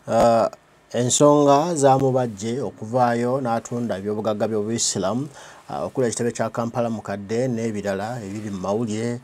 Ensonga zamubajje okuvaayo n'atunda ebyobugagga by'Obuyisiraamu okuli ekitebe kya Kampala Mukadde n'ebirala ebiri mu mawulire.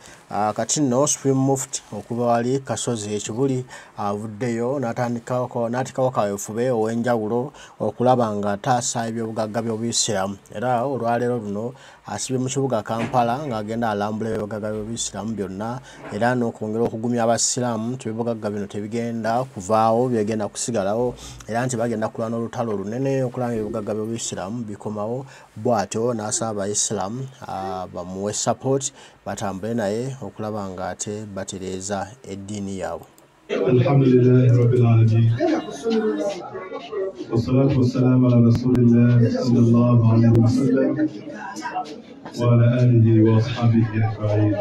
Kati nno Supreme Mufti okuva wali Kasozi e Kibuli avuddeyo n'atandikawo kaweefube ow'enjawulo okulaba ng'ataasa ebyobugagga by'Obuyisiraamu, era olwaleero luno asibye mu kibuga Kampala ng'agenda alambula ebyobugagga by'Obuyisiraamu byonna, era n'okwongera okugumya Abasiraamu nti ebyobugagga bino tebigenda kuvaawo, byegenda kusigalawo, era nti bagenda kulwana olutalo olunene okulaba ng'ebyobugagga by'Obuyisiraamu bikomawo. Bw'atyo n'asaba Abayisiraamu bamuwe support batambule naye okulaba ng'ate batereeza eddiini yaabwe. Alhamdulillahi rabbil alamin wassalatu wassalamu ala rasulillah sallallahu alayhi wasallam wa ala alihi wa ashabihi ajma'in.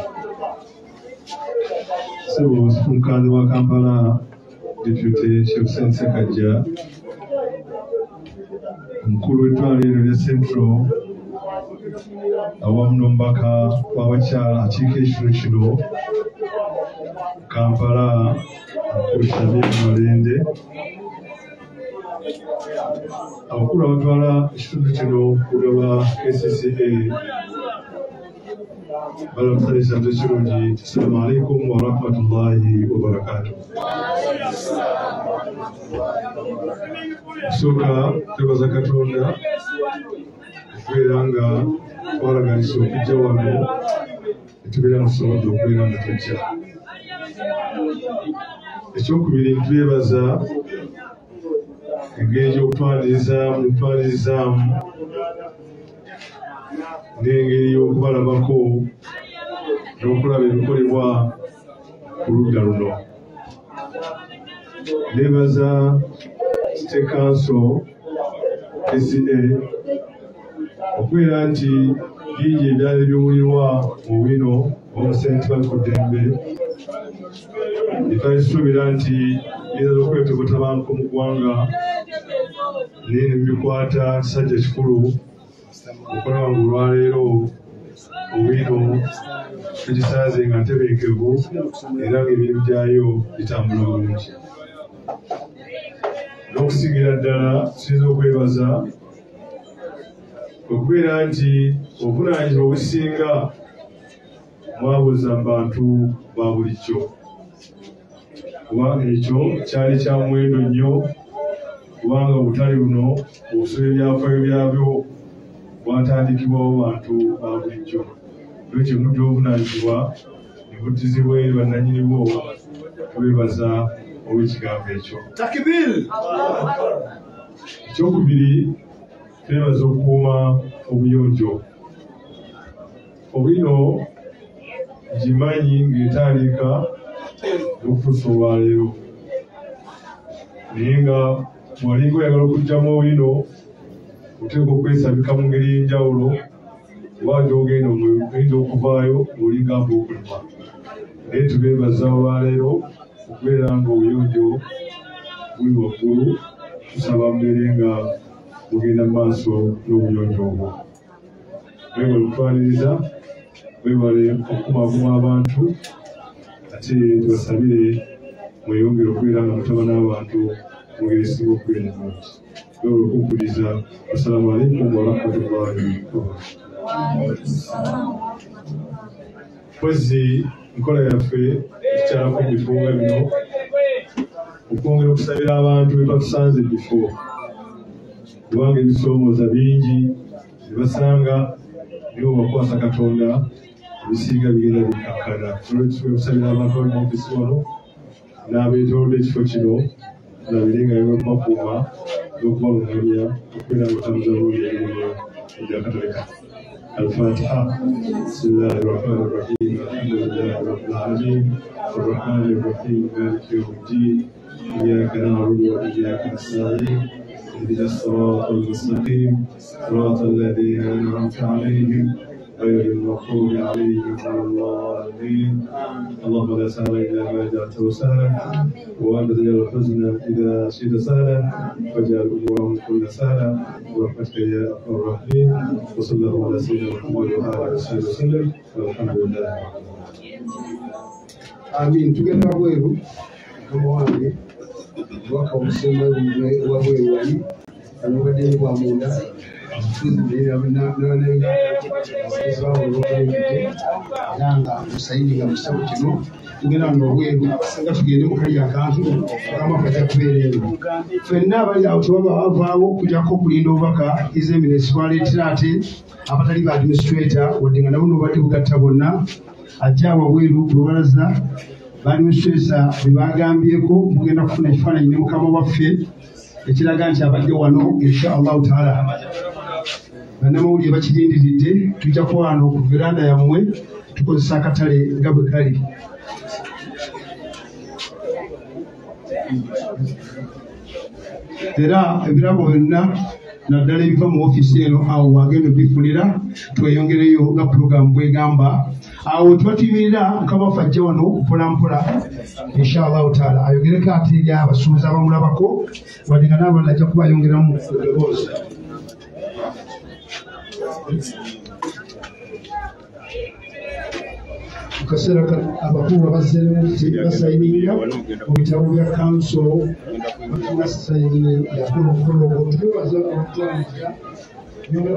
Ssebo Omukazi wa Kampala Deputy Sheikh Hussein Ssekajja, omukulu w'ettwale eryo erya Central awamu n'omubaka w'abakyala akiika ekitundu kino Kampala omukulu Shamim Malende, abakulu abatwala ekitundu kino ku lwa KCCA balamusabisa ekirungi. Assalamu alaikum warahmatullahi wabarakatuh. Kusooka twebaza Katonda okubeera nga twalaganisa okujja wano netubeera nga tusobodde okubeera nga tujja. Ekyokubiri, twebaza engeri gy'okutwalirizaamu n'engeri y'okubalabako n'okulaba ebikolebwa ku ludda luno. Neebaza City Council KCCA okubeera nti bingi ebyali biwulirwa mu bwino omusente Balikuddembe etwali nti biyinza okuleeta obutabanguko mu ggwanga, naye ne bikwata kisajja kikulu okulaba ng'olwaleero obwino tugisanze nga ntebenkevu era ng'emirimu gyayo gitambula bulungi. N'okusingira ddala tusinza okwebaza okubeera nti obuvunaanyizibwa obusinga mwabuza mu bantu ba bulijjo, kuba ekyo kyali kya muwendo nnyo, kubanga obutale buno obusobe ebyafaayo byabyo bwatandikibwawo bantu ba bulijjo. N'ekyo mujja obuvunaanyizibwa ne buddizibwa eri bannannyini bwo, tubeebaza olw'ekigambo ekyo. Ekyokubiri, twebaza okukuuma obuyonjo. Obwino ngimanyi ng'etandika n'okutuusa olwaleero, naye nga bw'olinga oyagala okuggyamu owino oteekwa okwesabika mu ngeri y'enjawulo, oba gy'ogenda oyinza okuvaayo ng'olinga ng'okulima. Naye tubeebaza olwaleero okubeera ng'obuyonjo buli waggulu, tusaba mubeere nga mugenda mu maaso n'obuyonjo obwo. Mwebale okutwaniriza, mwebale okukumaakuma abantu, ate tubasabire mweyongere okubeera nga mutaba n'abantu mu ngeri esinga okubeera ennungi. Mwebale okukkiriza. Assalaamu alaikum warahmatullahi wabarakatuh. Mpozzi nkola yaffe tukyalako mu bifo nga bino okwongera okusabira abantu be batusanze ebifo, kubanga ebisoomooza bingi ebasanga, naye bwebakwasa Katonda ebisinga bigenda bikkakkana. Olwekyo okusabira abantu abali mu ofiisi wano n'abeetoolodde ekifo kino tulabire nga bakuuma n'okubalungamya okubeera nga batambuza bulungi emirimu egyakatoleka. Al-Fatiha. Bismillahi rahmani rahim. Alhamdulillahi rabbil alamin. Arrahmani rahim. Maliki yawmiddin. Iyyaka na'budu wa iyyaka nasta'in. اهدنا الصراط المستقيم صراط الذين أنعمت عليهم غير المغضوب عليهم ولا الضالين. اللهم لا سهل إلا ما جعلته سهلا، وأنت تجعل الحزن إذا شئت سهلا، واجعل أمورهم كلها سهلا برحمتك يا أرحم الراحمين. وصلى الله على سيدنا محمد وآله وصحبه وسلم، والحمد لله رب العالمين. آمين. tugenda bweru mukama wange. Obubaka obusembayo wabweru wali obubadde bwa munda n'abannayuganda era nga musayini nga mu kitabo kino tugenda wano obweru abasinga tugende mu kali akantu mukama waffe ajja kubeera eno. Ffenna abali awo tewaba bavaawo okujjako okulinda obubaka His Eminence twaleetera ate abatali ba administrator wadde nga nabo nobadde bugatta bonna ajja wabweru ku lubalaza ba administrator be bagambyeko mugenda kufuna ekifaananyi ne mukama waffe ekiraga nti abadde wano insha Allahu taala. Bannamawulire bakirindiridde tujja kuba wano ku veranda yammwe tukozesa akatale nga bwe kali. Era ebirabo byonna naddala ebiva mu ofiisi eno awo wagenda obifunira tweyongereyo nga puroguramu bwegamba. Awo tuba tuyimirira mukama waffe ajja wano mpola mpola insha Allahu taala ayogereko ate eri abasuubuzi abamulabako wadde nga n'abalala ajja kuba ayongeramu eddoboozi. Mu kaseera abakulu abazzeemu basayininga mu bitabo bya kanso basayini yakola omukolo ogwo. Twebaza okutwaliriza n'okukkiriza ttiimu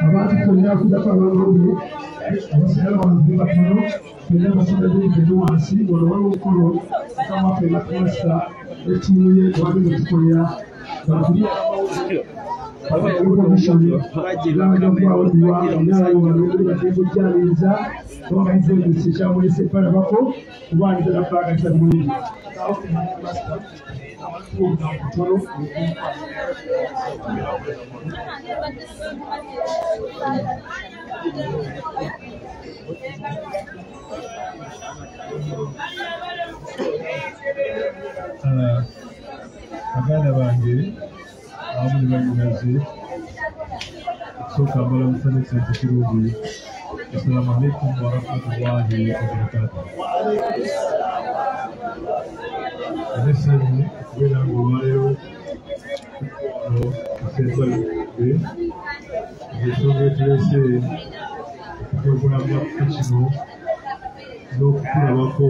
Abantu ffenna okujjako abamawulire abasigala wano be batono ffenna abasigadde tugende wansi wano waliwo omukolo mukama waffe nakumasa ettiimu ye twagenda okutukolera batujjaniriza oba bayinza ekyamulese balabako kubaniriza nafaagasa bulungi. Baganda bange awamu ne bannyinaze okusooka mbalamusa n'ekisajja kirungi. Assalamu alaikum warahmatullahi wabarakatuh. Essanyu okubeera nga olwaleero tusembalidde ng'ensonga etuleese okuva okulamba ku kino n'okutulabako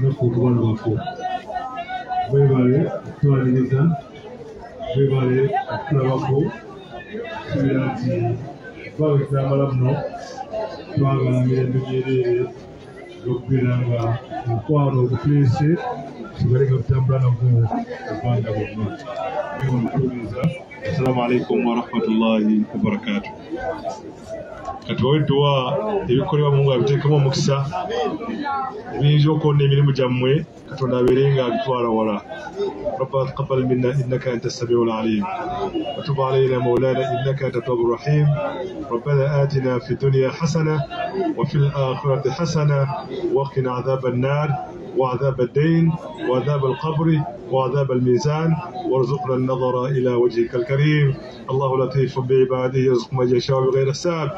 naffe okubalabako. Mwebale okutwaniriza, mwebale okutulabako. Tusuubira nti ebbanga tunamala muno twagala mirembe myereere n'okubeera nga omukwano ogutuleese tusigale nga tutambula nagwo ebbanga bonna. Mwebale. Assalamu alaikum warahmatullahi wabarakatuh. Katubawe edduwa ebikolebwa Mungu abiteekemu omukisa ebiyinza okwonna emirimu gyammwe Katonda abeere nga abitwala wala. ربنا تقبل منا إنك أنت السميع العليم وتب علينا مولانا إنك أنت التواب الرحيم. ربنا آتنا في الدنيا حسنة وفي الآخرة حسنة وقنا عذاب النار وعذاب الدين وعذاب القبر وعذاب الميزان وارزقنا النظر إلى وجهك الكريم. الله لطيف بعباده يرزق من يشاء بغير حساب.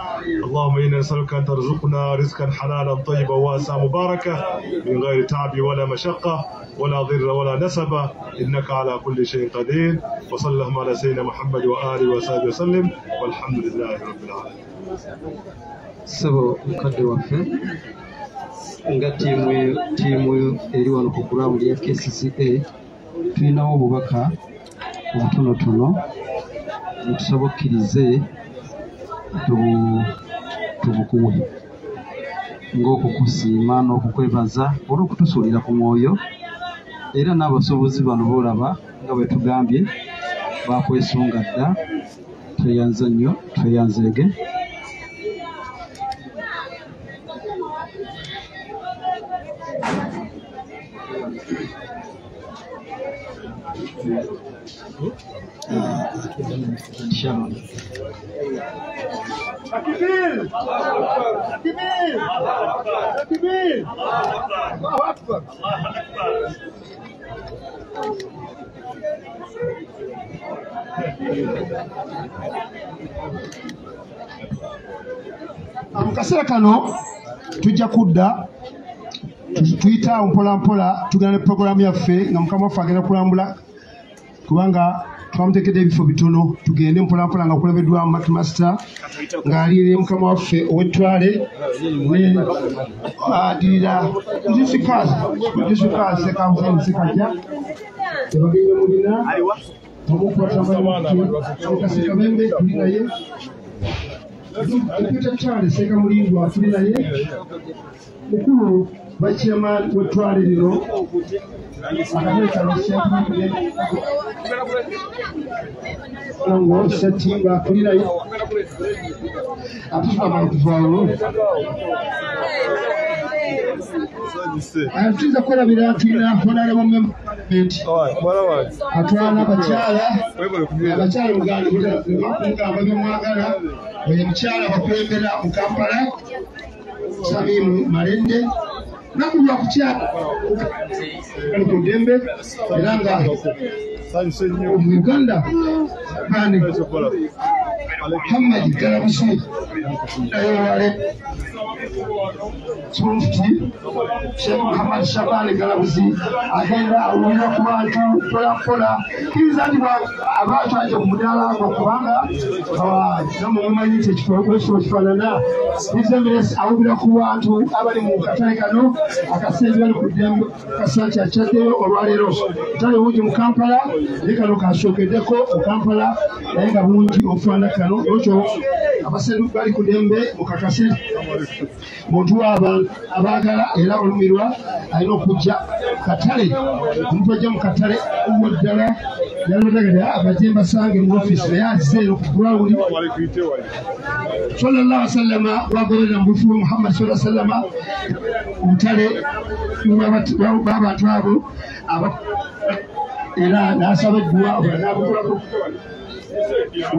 اللهم إنا نسألك أن ترزقنا رزقا حلالا طيبا واسعا مباركا من غير تعب ولا مشقة ولا ضر ولا نسب إنك على كل شيء قدير. وصلى اللهم على سيدنا محمد وآله وصحبه وسلم والحمد لله رب العالمين. Ssebo mukadde waffe nga ttiimu eri wano ku ground ya KCCA tulinawo obubaka obutonotono ntusaba okkirize tubukuwe ng'okukusiima n'okukwebaza olw'okutusuulira ku mwoyo era n'abasuubuzi bano boolaba nga bwe tugambye bakwesunga dda. Tweyanze nnyo, tweyanzeege. Inshallah. Takbir! Takbir! Takbir! Allahu Akbar! Mu kaseera kano tujja kudda tuyita mpola mpola tugenda ne programu yaffe nga mukama waffe agenda kulambula kubanga twamuteekedde ebifo bitono tugende mpola mpola nga kulebeddwa Master ng'alire mukama waffe ow'ettwale adirira disikazi Ssekajja tebagenda mulina omukwatakambe tuli naye Peter Charles Ssekamulindwa tuli naye mukulu bachairman w'ettwale lino Ssetimba tuli naye ate tukamala kuvaawo tuyinza kwerabira tulina honorable member atwala abakyala abakyala mugamba byemwagala oyo mukyala abakulembera mu Kampala Samimu Malende nakulwa kukyala ku ddembe era nga mu Uganda Muhammad Galabusi naye Mufti Sheikh Muhammad Shabani Galabusi agenda awulira ku bantu mpola mpola kiriza nti abantu aje ku mudaala gwo kubanga namwe mumanyi nti ekifo kifaanana His Eminence awulira ku bantu abali mu katale kano akasenzi bali ku ddembe kasanti akyaddeyo olwaleero butale bungi mu Kampala naye kano kasookeddeko mu Kampala naye nga bungi obufaanana kano ekyo abasenzi bali ku ddembe mukakase muntu w'abantu abaagala era olumirwa alina okujja katale omuntu ajja mu katale uwo ddala yalotagera abajje mbasange mu ofiisi naye azze ero ku ground sallallahu alaihi wasallam wagoberera mu bufu Muhammad sallallahu alaihi wasallam obutale bw'abantu abo era n'asaba edduwa n'abukolako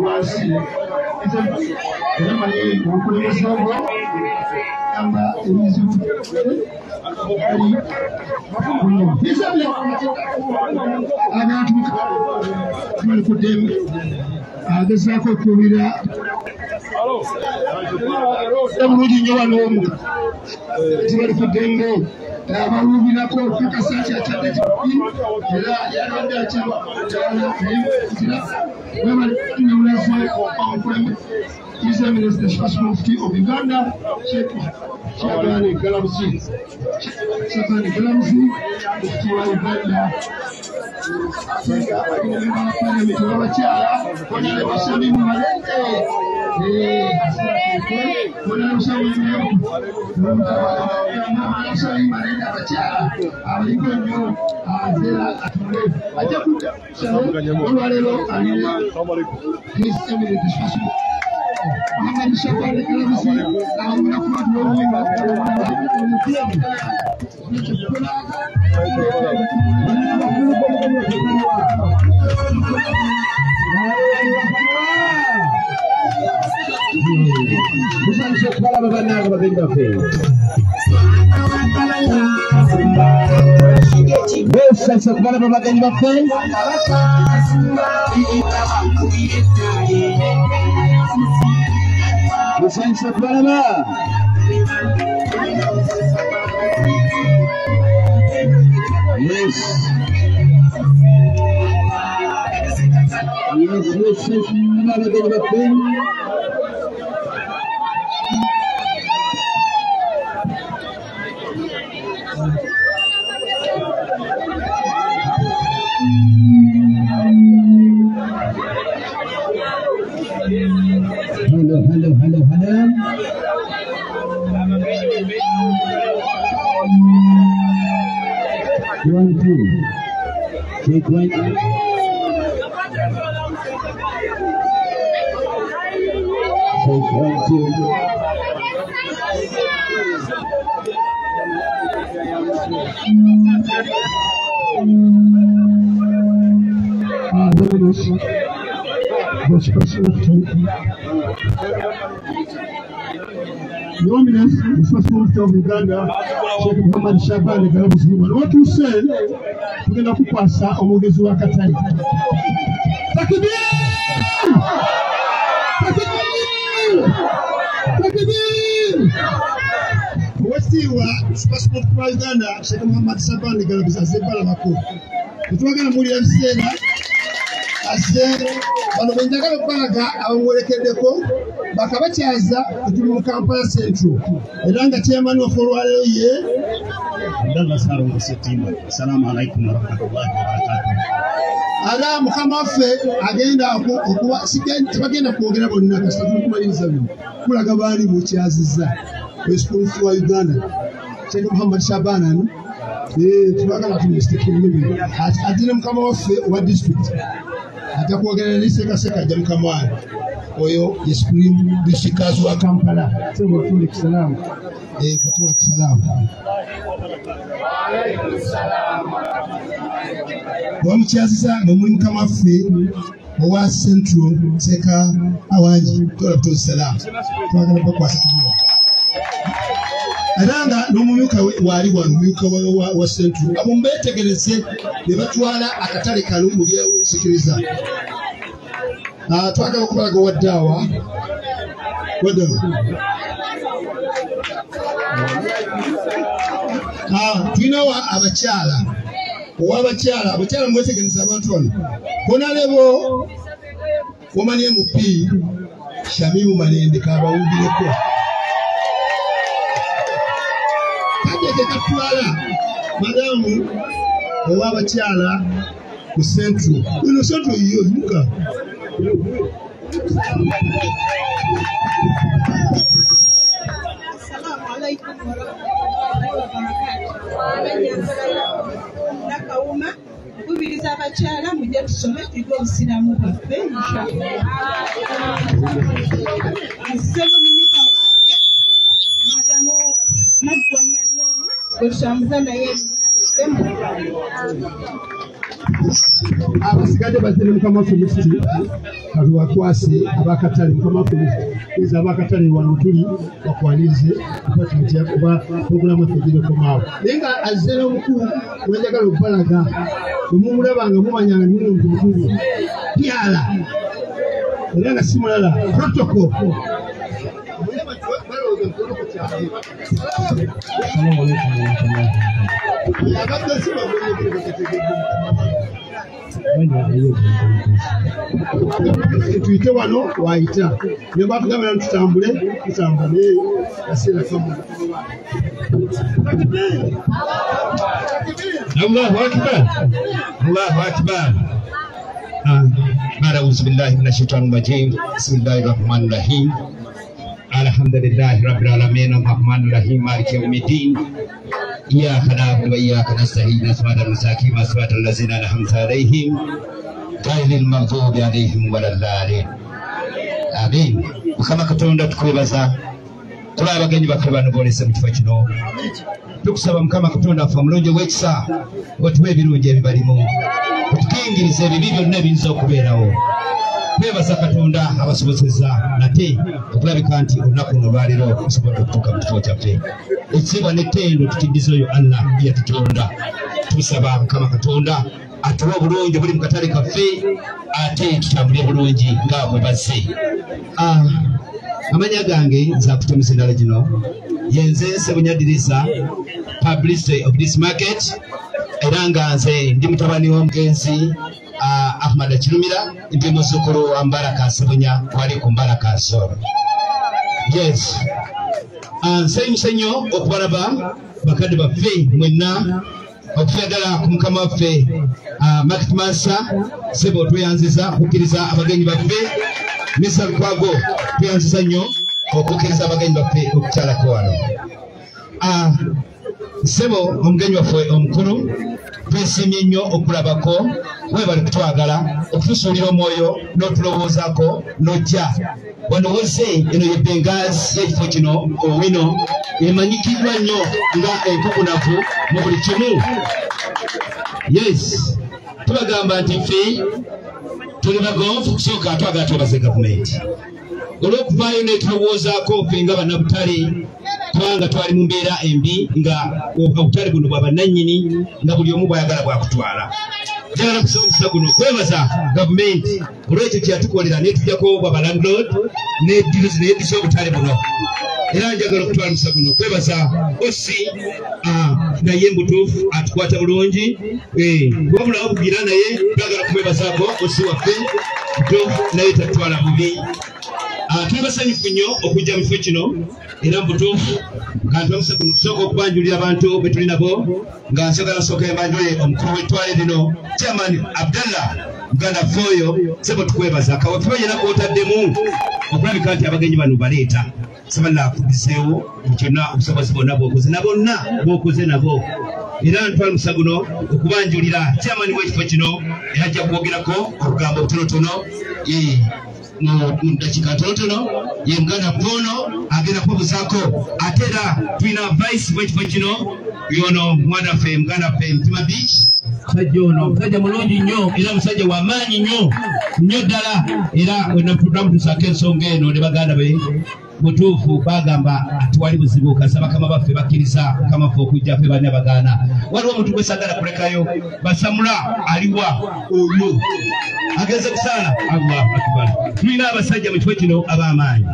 wansi era manyi obukulembeze bwo gamba ebizibu abantu bali ku ddembe agezaako okuwulira bulungi nnyo wano tibali ku ddembe abaluubirako okukakasa nti akyadde kibi era yalwadde akyala His Eminence the First Mufti of Uganda, Sheikh Shabani Galabusi. Shabani Galabusi, Mufti wa Uganda. Muhammad Shabani Galabusi, Yes. Yes, yes, yes. Hello, hello, hello, hello. 1, 2, take 1. Take 1, 2. Your Eminence, the First Mufti of Uganda, Sheikh Muhammad Shaban Galabuzi. Wano watuuse tugenda kukwasa omwogezi wa katale. Takbir! Takbir! Takbir! Owekitiibwa First Mufti wa Uganda, Sheikh Muhammad Shaban Galabuzi azze balabako. Tetwagala muwulira biseera azze bano be njagala okubalaga abamuwerekeddeko bakabakyaza tuli mu Kampala Central era nga chairman waffe olwaleero ye Abdallah Ssalongo Ssettimba. Assalamu alaikum warahmatullahi wabarakatuh. Era mukama waffe agenda okuba tebagenda kwogera bonna kasita tuli kumaliriza bino kulaga baali bukyazizza Mufti wa Uganda Sheikh Muhammad Shaban ani tubagala tumusiteekemu ate ne mukama waffe owa district ajja kwogera ne Ssekaseka ajja mukama wange oyo ye Supreme District Council wa Kampala. Salaamu. Bwamukyaziza nga muli mukama waffe owa Central Seka Awangi tola salaamu twagala bakwasa tubula era nga n'omumyuka waali wano omumyuka wa Central abo mbeetegereze ne batwala akatale kano mu byesikiriza. Twagala okubalaga owaddaawa waddawa tulinawo abakyala owabakyala abakyala mwetegereza abantu bano honalebo woman MP Shamimu Malende kabawumbireko kajja katwala madamu owabakyala ku Central ino Central yiyo yimuka. Assalamu alaikum warahmatullahi wabarakatuh. Nakawuma nkubiriza abakyala mujje tusome tuyige obusiraamu bwaffe inshallah. Nzze n'omumyuka wange madamu Naggwanya gwe tutambuza naye. Abasigadde bazze ne mukama waffe Mufti katubakwase abakatale. Mukama waffe Mufti eza abakatale wano tuli bakwanirize oba puroguramu effe girekomaawo naye nga azze n'omukulu wenjagala okubalaga bwe mumulaba nga mumanya nga muli omuntu mukulu pyala era nga si mulala protocol. Tuyite wano wayita ne batugambira tutambule tutambule kaseera kamu. Allahu akbar, Allahu akbar. A'udhu billahi minash shaitani rajim. Bismillahir rahmanir rahim. Alhamdulillahi rabbil alamin arrahmanir rahim maliki yawmiddin. Iyyaka na'budu wa iyyaka nasta'in ihdinas mustaqim siratal ladzina an'amta alaihim ghayril maghdubi alaihim waladdallin. Amin. Mukama Katonda tukwebaza tuli abagenyi baffe bano boolese mu kifo kino. Tukusaba Mukama Katonda waffe omulungi ow'ekisa otuwe ebirungi ebibalimu otukingirize ebibi byonna ebiyinza okubeerawo. Twebaza Katonda abasobozezza nate okulabika nti olunaku luno olwaleero tusobodde okutuuka mu kifo kyaffe. Ekitiibwa n'ettendo tukiddiza oyo Allah eyatutonda. Tusaba Mukama Katonda atuwe obulungi obuli mu katale kaffe ate tutambule bulungi nga bwe bazze. Amanya gange nze akutemesa endala gino yenze Ssebunya Dirisa, publicity of this market, era nga nze ndi mutabani w'omugenzi Ahmad Kirumira, ndi muzzukulu wa Mbaraka Ssebunya wali ku Mbaraka Zoro. Yes. Nsanyuse nnyo okubalaba bakadde baffe mwenna okuva ku mukama waffe Market Master Ssebo tweyanziza okukkiriza abagenyi baffe. Mr. Lukwago tweyanziza nnyo okukkiriza abagenyi baffe okukyalako wano. Ssebo omugenyi waffe omukulu twesiimye nnyo okulabako, weebale kutwagala okutusuulira omwoyo n'otulowoozaako n'ojja wano wozze. Eno ye Benghazi y'ekifo kino Owino emanyikiddwa nnyo nga enkukunavu mu buli kimu. Yes, tubagamba nti ffe tuli bagonvu. Kusooka twagala twebaze gavumenti. Olw'okuvaayo n'etulowoozaako ffe nga bannabutale, kubanga twali mu mbeera embi nga obutale buno bwa bannannyini nga buli omu bw'ayagala bwakutwala. Njagala kusaba omukisa guno okwebaza gavumenti olw'ekyo kye yatukolera n'etujjako bwa balandlord n'eddusa obutale buno. Era njagala okutwala omukisa guno okwebaza OC, naye mutuufu atukwata bulungi, wabula wabugira naye twagala kumwebazaako OC waffe mutuufu naye tatutwala bubi. Tuli basanyufu nnyo okujja mu kifo kino era mu butuufu kantu omukisa guno kusooka okubanjulira abantu be tuli nabo nga nsagala nsooka embanjule omukulu w'ettwale lino Chairman Abdallah Muganda Foyo, ssebo tukwebaza kaweefube yenna gw'otaddemu okulabika nti abagenyi bano baleeta. Nsaba akuddizeewo mu kyonna obusobozi bwonna bw'okoze na bonna bw'okoze nabo. Era ntwala omukisa guno okubanjulira chairman w'ekifo kino era ajja kwogerako obugambo obutonotono mu ddakiika ntonotono. Ye Muganda Pono agenda kubabuzaako. Ate era tulina vice w'ekifo kino yono mwana waffe Muganda waffe Mutima Beach. Musajja ono musajja mulungi nnyo era musajja wa maanyi nnyo nnyo ddala, era wenamutusaako ensonga eno ne baganda be mutuufu bagamba atiwali buzibu kasaba bakama baffe bakkiriza mukama ffe okujja ffe banne bagaana. Waliwo omuntu gwe saagala kulekayo, Basamula aliwa oyo agenze kusaala. Allahu akbar. Tulina abasajja mu kifo kino ab'amaanyi.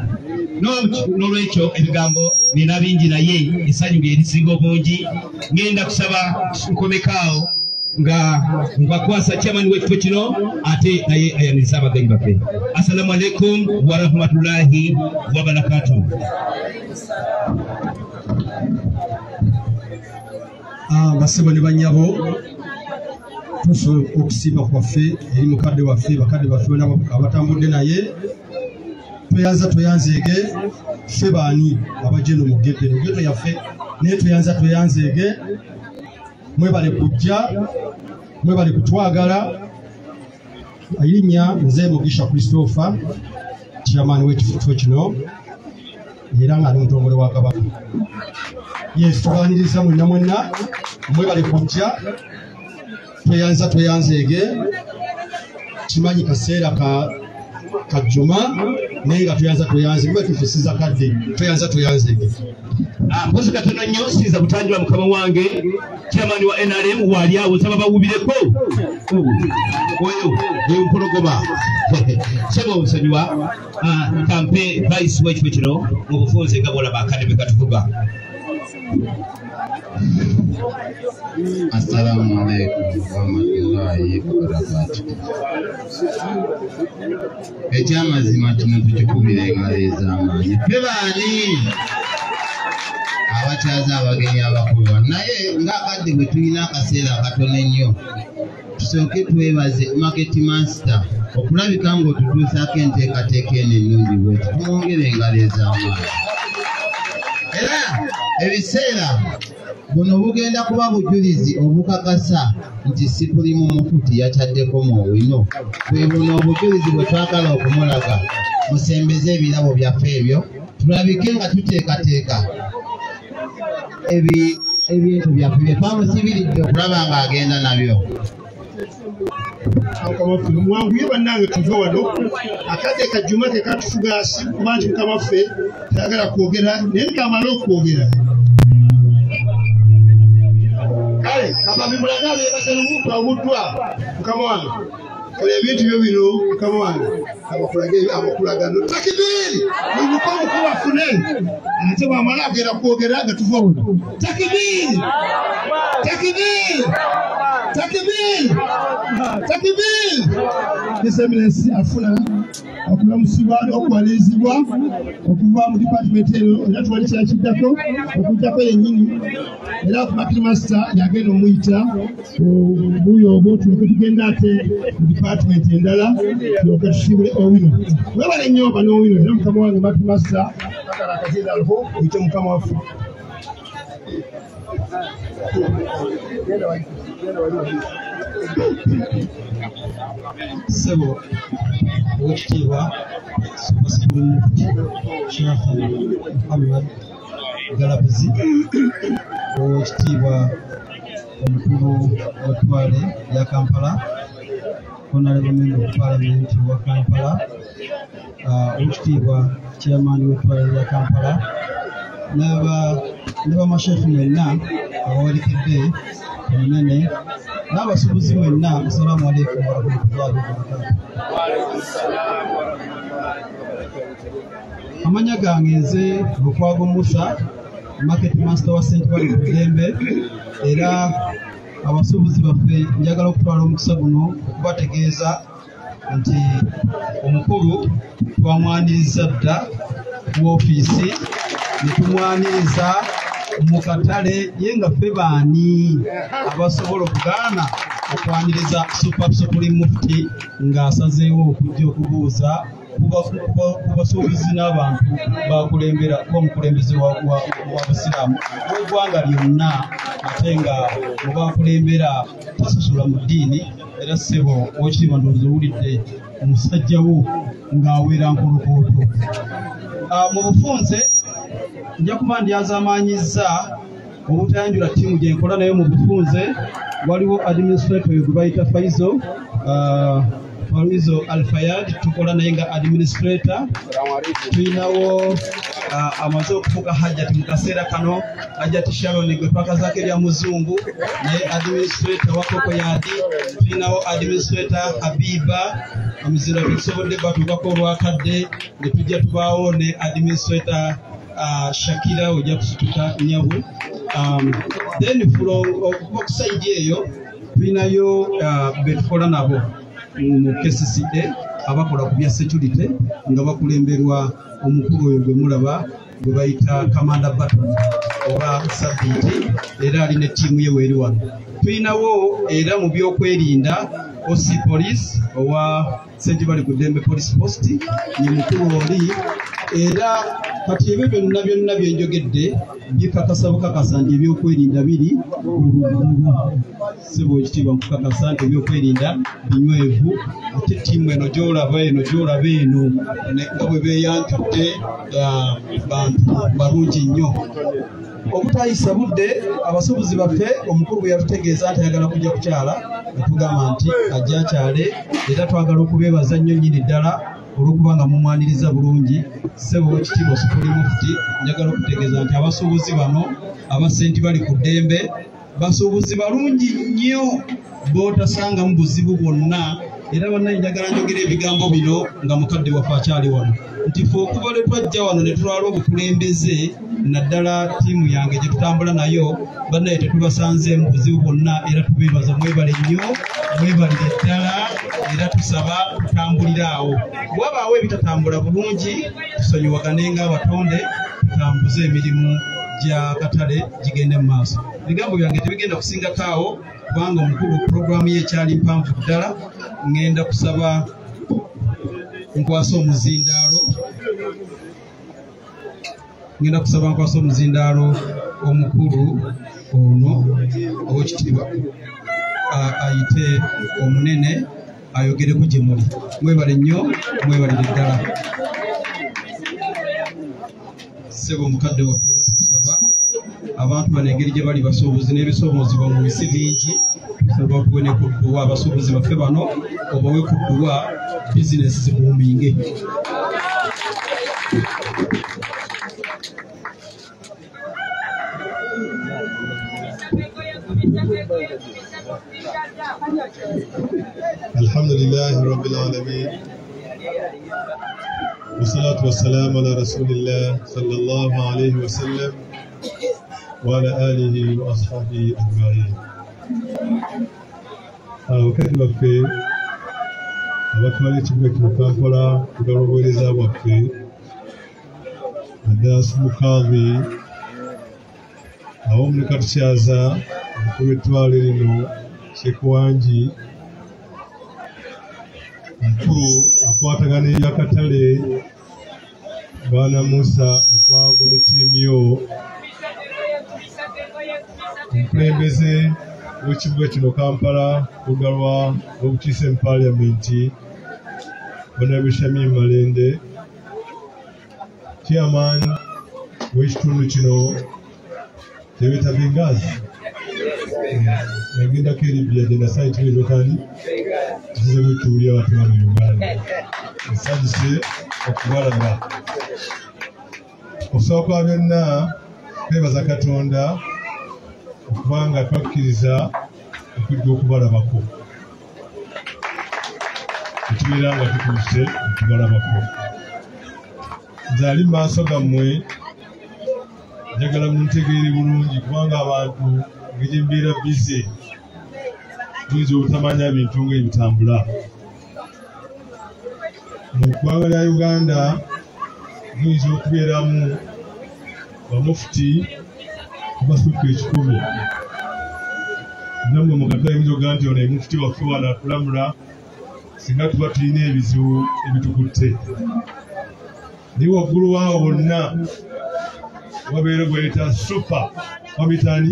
N'olwekyo ebigambo nina bingi naye essanyu lye lisinga obungi. Ngenda kusaba nkomekaawo nga mbakwasa chairman w'ekifo kino ate naye ayaniriza abagenyi baffe. Assalamu alaikum warahmatullahi wabarakatuh. Basebo ne bannyabo, tusobola okusiima kwaffe eri mukadde waffe, bakadde baffe bonna abatambudde naye. Tweyanza tweyanzeege ffe baani abajja eno mu ghetto eno, ghetto yaffe, naye tweyanza tweyanzeege. Mwebale kujja, mwebale kutwagala. Erinnya nze Mugisha Christopher, chairman w'ekifo kino era nga ali mutongole wa Kabaka. Yes, tubaniriza mwenna mwenna, mwebale kujja. Tweyanza tweyanzeege. Kimanyi kaseera ka Juma, naye nga tweyanza tweyanze kuba tufisiza kadde, tweyanza tweyanzeege. Mpozi katono nnyo siyinza kutanjula mukama wange chairman wa NRM wali awo, nsaba bawubireko oyo empologoma. Ssebo nsonyiwa, kampe vice w'ekifo kino mu bufunze nga bw'olaba akadde bwe katuvuga. Assalamu alaikum warahmatullahi wabarakatuh. Ekyamazima kino tukikubira engalo ez'amaanyi. Ffe baani abakyaza abagenyi abakulu, naye ng'akadde bwe tulina akaseera akatono ennyo, tusooke twebaze Market Master okulabika ng'otutuusaako enteekateeka eno ennungi bweti. Tumwongere engalo ez'amaanyi. Era ebiseera buno bugenda kuba bujulizi obukakasa nti Supreme Mufti yakyaddeko mu Owino. Bwe buno obujulizi bwe twagala okumulaga. Musembeze ebirabo byaffe ebyo tulabike nga tuteekateeka ebintu byaffe bye twamusibiridde okulaba ng'agenda nabyo. Mukama waffe mwanguye bannange tuve wano, akadde ka Juma tekatufuga si kuba nti mukama waffe tayagala kwogera, naye kamale okwogera. Kale kababimulaga abeebaza lumu obuddwa mukama wange, kola ebintu byo bino mukama wange, abakulagano takibiiri muyimuke omukulu afune, ate bw'amala agenda kwogera nga tuva wano. Takibiiri, takibiiri, takibiiri, takibiiri. His Eminence afuna okulamusibwa n'okuwalirizibwa okuva mu department eno, era tuwali kyakiddako okujjako yennyini, era Market Master yagenda omuyita obuuyi obwo tulyoke tugenda ate mu department endala tulyoke tusiibule Owino. Mwebale nnyo bano Owino, era mukama wange Market Master akala akazinda aliho oyite mukama waffe. Ssebo Oweekitiibwa Supreme Mufti Sheikh Muhammad Galabuzi, Oweekitiibwa omukulu w'ettwale lya Kampala, Honorable Member of Parliament wa Kampala, Owekitiibwa chairman w'ettwale lya Kampala ne bamasheikh mwenna abawerekedde omunene n'abasuubuzi mwenna, assalaamu alaikum warahmatullahi wabarakatuh. Amanya gange nze Lukwago Musa, market master wa Sentebale ku Ddembe, era abasuubuzi baffe njagala okutwala omukisa guno okubategeeza nti omukulu twamwaniriza dda ku ofiisi ne tumwaniriza mu katale, ye nga ffe baani abasobola okugaana okwaniriza Super Supreme Mufti ng'asazeewo okujja okubuuza ku basuubuzi n'abantu bakulembera kuba omukulembeze wa Busiraamu w'eggwanga lyonna, ate nga mu bakulembera tasosola mu ddiini. Era ssebo owekitiibwa ndowooza owulidde omusajja wo ng'awera nkolokooto. Mu bufunze nja kuba ndyazaamaanyizza obutayanjula ttiimu gye nkola nayo mu bufunze. Waliwo administrator oyo gwe bayita Faizo Faizo Alfayad, tukola naye nga administrator. Tulinawo amaze okufuuka Hajjati mu kaseera kano, Hajjati Sharon gwe twakazaako erya Muzungu, naye administrator wa Koko Yadi. Tulinawo administrator Habiba Amuzira, tusobodde batuukako olwakadde, ne tujja tubaawo ne administrator Shakira ojja kusituka nyabu. Then okuva ku sayidi eyo tulinayo betukola nabo mu KCCA abakola ku bya security nga bakulemberwa omukulu oyo gwe mulaba gwe bayita Commander Barton oba Sabiti, era ali ne ttiimu ye weeri wano. Tulinawo era mu byokwerinda OC Police owa Sentebale ku Ddembe Police Post ye mukulu oli. Era kati ebyo byonna byonna byenjogedde bikakasa bukakasa nti ebyokwerinda biri kulugulu. Ssebo ekitiibwa nkukakasa nti ebyokwerinda binywevu, ate ttiimu eno gy'olaba eno gy'olaba eno nga bwe beeyanjudde bantu balungi nnyo. Obutayisa budde, abasuubuzi baffe omukulu bwe yatutegeeza nti ayagala kujja kukyala, ne tugamba nti ajja akyale, era twagala okubeebaza nnyo nnyini ddala olw'okuba nga mumwaniriza bulungi. Ssebo owekitiibwa Supreme Mufti, njagala okutegeeza nti abasuubuzi bano aba Sentebale ku Ddembe basuubuzi balungi nnyo b'otasangamu buzibu bwonna. Era bannaye njagala njogera ebigambo bino nga mukadde waffe akyali wano, nti ffe okuva lwe twajja wano ne tulwala obukulembeze, naddala ttiimu yange gye tutambula nayo, bannaye tetubasanzeemu buzibu bwonna, era tubeebaza, mwebale nnyo, mwebalire ddala, era tusaba tutambulire awo. Wabaawo ebitatambula bulungi, tusonyiwagane ng'abatonde, tutambuze emirimu gya katale gigende mu maaso. Ebigambo byange tebigenda kusingako awo, kubanga omukulu puroguramu ye ekyali mpanvu ddala. Ŋŋenda kusaba nkwase omuzindaalo, ŋŋenda kusaba nkwase omuzindaalo omukulu ono owekitiibwa ayite omunene ayogereko gye muli. Mwebale nnyo, mwebalire ddala. Ssebo omukadde waffe, era tukusaba abantu bano engeri gye bali basuubuzi n'ebisoomozebwa mu nsi bingi, tusaba tuwe ne ku dduwa abasuubuzi baffe bano, obawe ku dduwa bizinesi zibuuminge. الحمد لله رب العالمين، والصلاة والسلام على رسول الله صلى الله عليه وسلم وعلى آله وأصحابه أجمعين. Abakadde baffe abatwala ekibuga kino Kampala kugala obuweereza bwaffe, naddala Sumukazi awamu ne Katukyaza omukulu w'ettwale lino Sekuwangi, omukulu akwatagana ebyakatale Baana Musa Lukwago ne ttiimu yo, omukulembeze w'ekibuga kino Kampala kugalwa obukiise mu Paalamenti Honorable Shamim Malende, chairman w'ekitundu kino tebeta Bengazi nagendako e Libya gye nasayitibwa eryokani tuzemu tuwulira abantu bano Uganda nsanyuse. okubalaba. Okusooka byonna twebaza Katonda okubanga twakkiriza okujja okubalabako. Tubeera nga tutuuse okubalabako. Nze ali mu maaso gammwe njagala muntegeere bulungi kubanga abantu engeri mbeera bize muyinza obutamanya bintu ng'ebitambula. Mu ggwanga lya Uganda muyinza okubeeramu bamufuti abasukka 1,000. Nammwe mu katale muyinza okugamba nti ono ye mufuti waffe wano atulamula singa tuba tulina ebizibu ebitukutte. Naye waggulu waawo bonna wabeera gweyita super wamitaani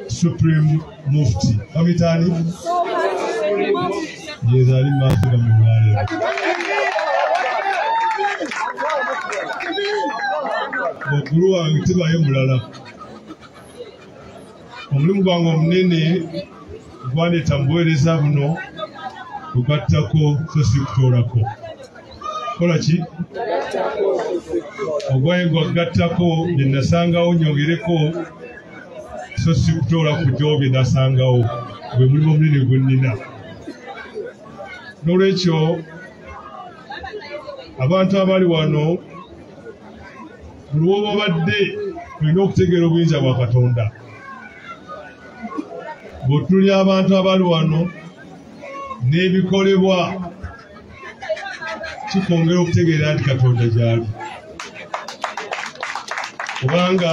Supreme Mufti wamitaani yeza ali mu maaso gammwe olwaleero. Waggulu wange tebaayo mulala. Omulimu gwange omunene gwandeeta mu buweereza buno kugattako so si kutoolako. Kola ki? Ogwange gwagattako bye nasangawo nyongereko so si kutoola kujjawo bye nasangawo. Gwe mulimu omunene gwe nnina. Noolwekyo abantu abali wano buli w'oba obadde olina okutegeera obuyinza bwa Katonda. Bw'otunuulira abantu abali wano n'ebikolebwa kikwongera okutegeera nti Katonda gy'ali. Kubanga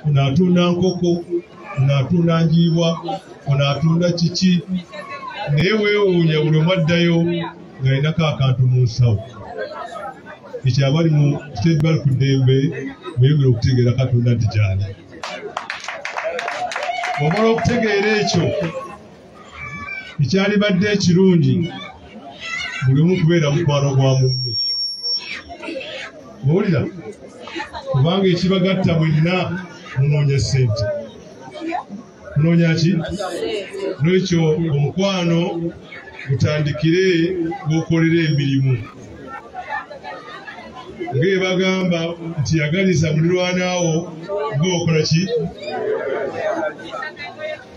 ono atunda nkoko, ono atunda njiibwa, ono atunda kiki, naye weewuunya buli omu addayo ng'alinako akantu mu nsawo. Ekyo abali mu State ku ddembe mweyongere okutegeera Katonda nti gy'ali. Bw'omala okutegeera ekyo, ekyalibadde ekirungi buli omu kubeera mukwano gwa munne. Owulira? Kubanga ekibagatta mwenna munoonya ssente. Munoonya ki? N'ekyo omukwano gutandikire gw'okolera emirimu. Ng'ebagamba bagamba nti yagaliza mulirwanaawo ng'okola ki?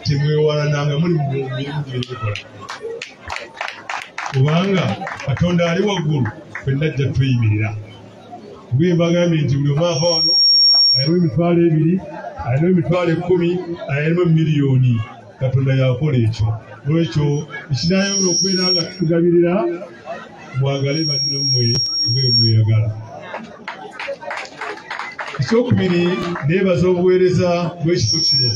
Temwewalananga muli mu mirimu gye mukola. Kubanga Katonda ali waggulu ffenna ajja tuyimirira. Bwe mbagambye nti buli omu ava wano alina 20,000, alina 10,000, alina 1,000,000. Katonda yakola ekyo. N'olwekyo ekinaayongera okubeera nga tutugabirira mwagale bannammwe nga bwe mweyagala. Ekyokubiri neebaza obuweereza bw'ekifo kino.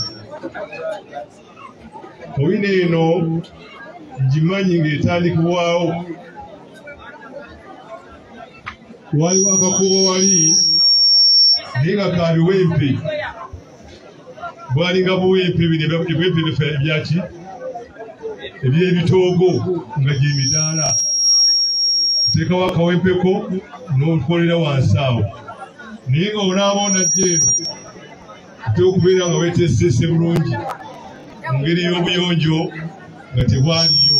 Owino eno ngimanyi ng'etandikibwawo. Waliwo akakubo wali naye nga ka biwempe. Bwalinga buwempe bino ebiwempe bifa ebyaki? Eby'ebitoogo nga gy'emidaala. Oteekawo akawempeko n'okolera wansi awo. Naye nga onaaba onajja eno oteeka okubeera nga weeteeseese bulungi mu ngeri y'obuyonjo nga tebwaliyo.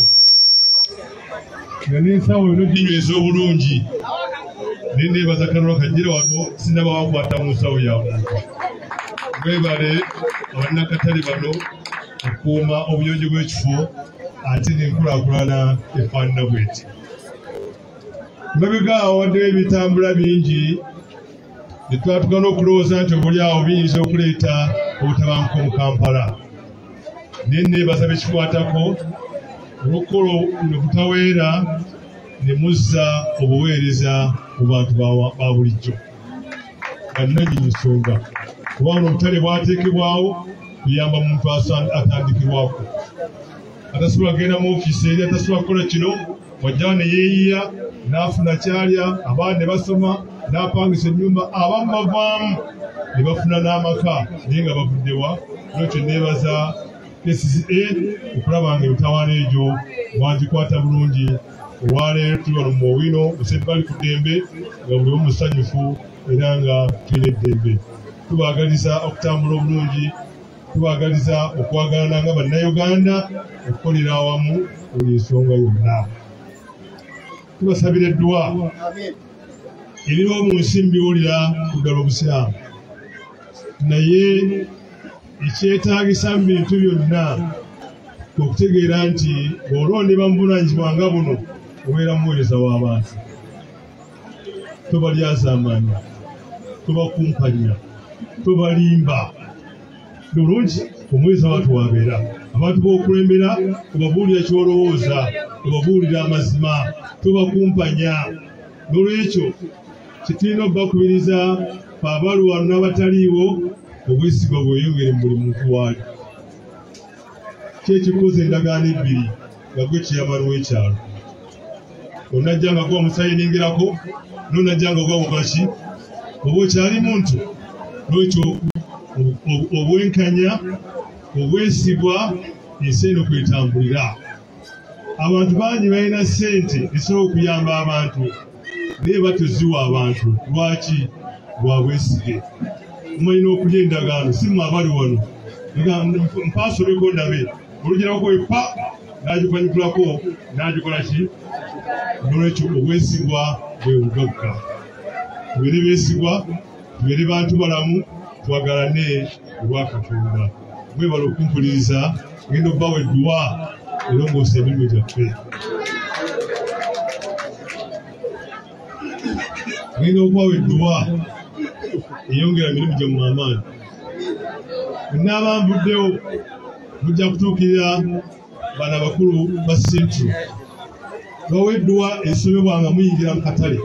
Nga n'ensawo yonna oginyweza obulungi. Naye neebaza Katonda kajjira wano sinnaba wakwata mu nsawo ya muntu. Mwebale abannakatale bano okukuuma obuyonjo bw'ekifo ate n'enkulaakulana efaanana bw'eti. Mabega awo waddewo ebitambula bingi ne twatuuka n'okulowooza nti obuli awo biyinza okuleeta obutabanguko mu Kampala. Naye neebaza bekikwatako olw'okukola obutaweera ne muzza obuweereza mu bantu ba bulijjo. Bannannyini nsonga kubanga obutale bwateekebwawo kuyamba muntu atandikibwako. Atasobola kugenda mu ofiisi eri, atasobola kukola kino, wajja ne yeeyiya n'afuna kyalya, abaana ne basoma, n'apangisa ennyumba, abamu bavaamu ne bafuna n'amaka naye nga bavudde wa. N'olwekyo neebaza KCCA okulaba nga emitawaana egyo mwagikwata bulungi. Olwaleero tuli wano mu Owino mu Ssebbali ku ddembe nga buli omu musanyufu era nga tulina eddembe. Tubaagaliza okutambula obulungi, tubaagaliza okwagalana nga Bannayuganda, okukolera awamu buli nsonga yonna. Tubasabira edduwa. Ebiriwo mu nsi mbiwulira ku ddala obusiraamu, naye ekyetaagisa mu bintu byonna okutegeera nti bw'olondebwa mu buvunaanyizibwa nga buno obeera muweereza w'abantu. Tobalyazaamaanya, tobakumpanya, tobalimba. Bulungi omuweereza w'abantu wabeera. Abantu b'okulembera obabuulira ky'olowooza, obabuulira amazima, tobakumpanya. N'olwekyo kitulina okubakubiriza fe abali wano n'abataliiwo, obwesigwa bweyongere mu buli muntu waali. Ki ekikoze endagaano ebbiri nga gwe kiyamani w'ekyalo? Onajja nga gwa musayiningirako, n'onajja nga gwa mukaki, oba okyali muntu. N'olwekyo obwenkanya, obwesigwa, ensi eno kwetambulira. Abantu bangi balina ssente ezisobola okuyamba abantu, naye batuziwa abantu. Lwaki? Lwa bwesige. Mumanyi n'okulya endagaano, si mmwe abali wano. Mpaasomeko ndabe, olugirako epa n'agipanyukulako n'agikola ki? N'olwekyo obwesigwa bwe bugagga. Tubeere beesigwa, tubeere bantu balamu, twagalane olwa Katonda. Mwebale okumpuliriza, ngenda obbawa edduwa erongoosa emirimu gyaffe. Ngenda okubawa edduwa eyongera emirimu gyammwe amaanyi. Nnaaba nvuddewo, mujja kutuukirira bano abakulu ba Central. Bawa edduwa esomebwa nga muyingira mu katale.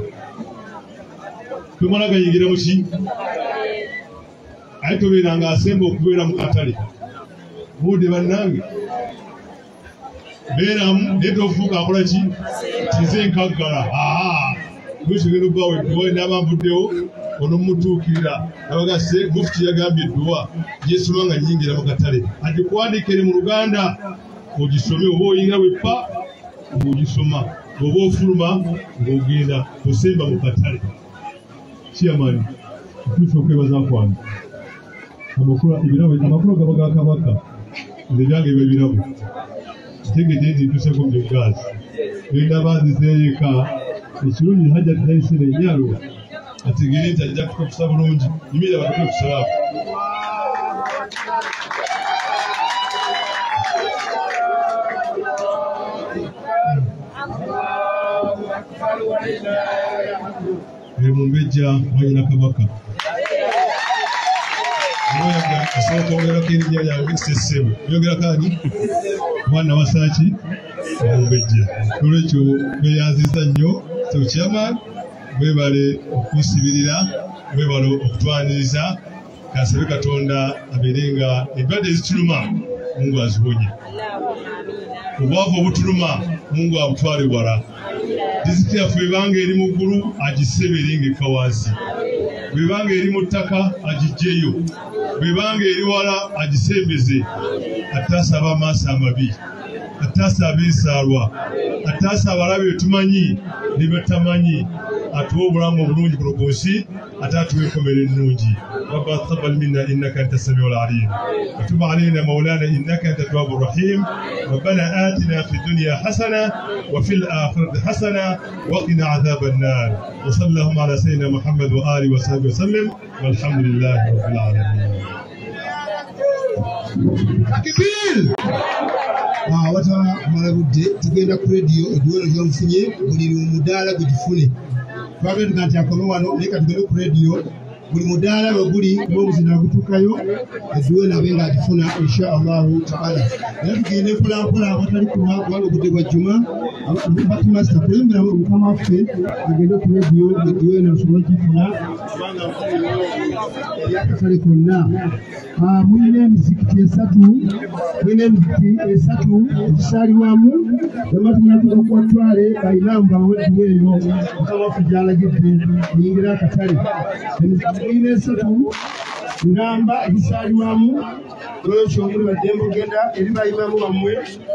Tomala gayingira mu ki? Aye tobeera ng'asemba okubeera mu katale. Budde bannange. Beeramu naye tofuuka akola ki? Nze nkaggala. Lwekyo ngenda obbawa edduwa naaba nvuddewo onomutuukirira. Nabaga se mufti yagambye edduwa gyesoma nga nnyingira mu katale. Agikuwandiikire mu Luganda ogisome, oba oyingira bweppa ng'ogisoma, oba ofuluma ng'ogenda osemba mu katale. Chairman, ntuuse okwebaza kwange. Amakulu gaba ga Kabaka, nze byange biba birabo. Ntegedde nti ntuuseko mu gaasi. Ngenda banzizeeyo eka, ekirungi Hajjati tayisire ennyalo, ategeere nti ajja kutukusa bulungi. Yimirira batuke ku salaamu. Oyo mumbejja mwanyina Kabaka. Asobola okwogerako erinnya lyange Ssessebo. Oyogerako ani? Mwana wa Saaki Mumbejja. N'olwekyo beeyanzizza nnyo. So chairman, mwebale okusibirira, mwebale okutwaniriza. Kansabe Katonda abeere nga endwadde ezituluma Mungu aziwonye. Obwavu obutuluma Mungu abutwale wala. Disitulikiti yaffe ebanga eri mu ggulu agisebe eringa ekka wansi. Bw'ebanga eri mu ttaka agiggyeyo. Bw'ebanga eri wala agisembeze. Ataasa ab'amaaso amabi, ataasa ab'ensaalwa, ataasa abalabe be tumanyi ne batamanyi. Atuwe obulamu obulungi kuno ku nsi, ate atuwe enkomerero ennungi. ربنا تقبل منا انك انت السميع العليم، وتب علينا مولانا انك انت التواب الرحيم. ربنا اتنا في الدنيا حسنه وفي الاخره حسنه وقنا عذاب النار. وصلى اللهم على سيدنا محمد واله وصحبه وسلم، والحمد لله رب العالمين. Takbir! Watamala budde tugenda ku rediyo edduwero gy'omufunye buli mudaala gwe gifune. Twagenda nti akome wano, naye katugende ku rediyo buli mudaala bwe guli n'omuzina gutuukayo edduwero abe ng'agifuna insha Allahu taala. Naye tugende mpolampola awatali kulwa kubanga obudde bwa Juma. Bakimasita kulembera mukama waffe agende ku rediyo edduwero asobole ogifuna kubanga eryakatale konna. Mulina emizikiti esatu, mulina emizikiti esatu egisaalibwamu. Bwema tumunatuuka kuwatwale bayimaamu babawe edduwa eyo mukama waffe gy'alagidde eyingira akatale. Emizikiti mulina esatu ngamba egisaalibwamu. Olwekyo muli baddembe ogenda eri bayimaamu bammwe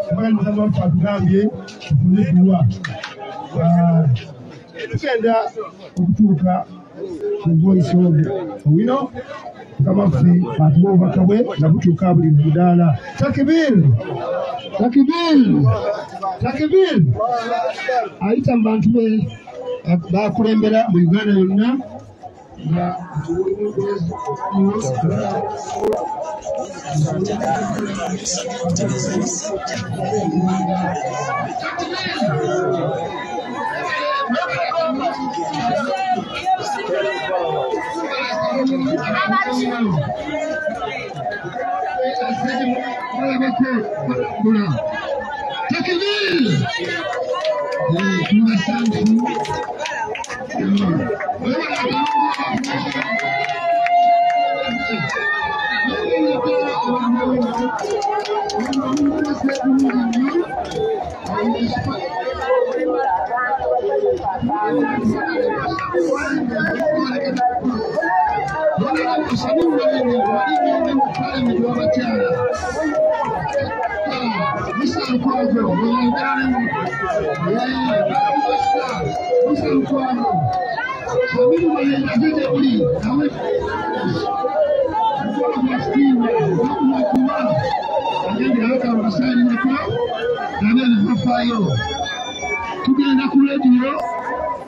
kubanga mukama waffe atugambye tufune edduwa. Tugenda okutuuka ku voice of Owino. Mukama waffe atuwa obubaka bwe nga butuuka buli mudaala. Takbir! Takbir! Takbir! Ayita mu bantu be bakulembera mu Uganda yonna nga Takbir! Tugenda ku radio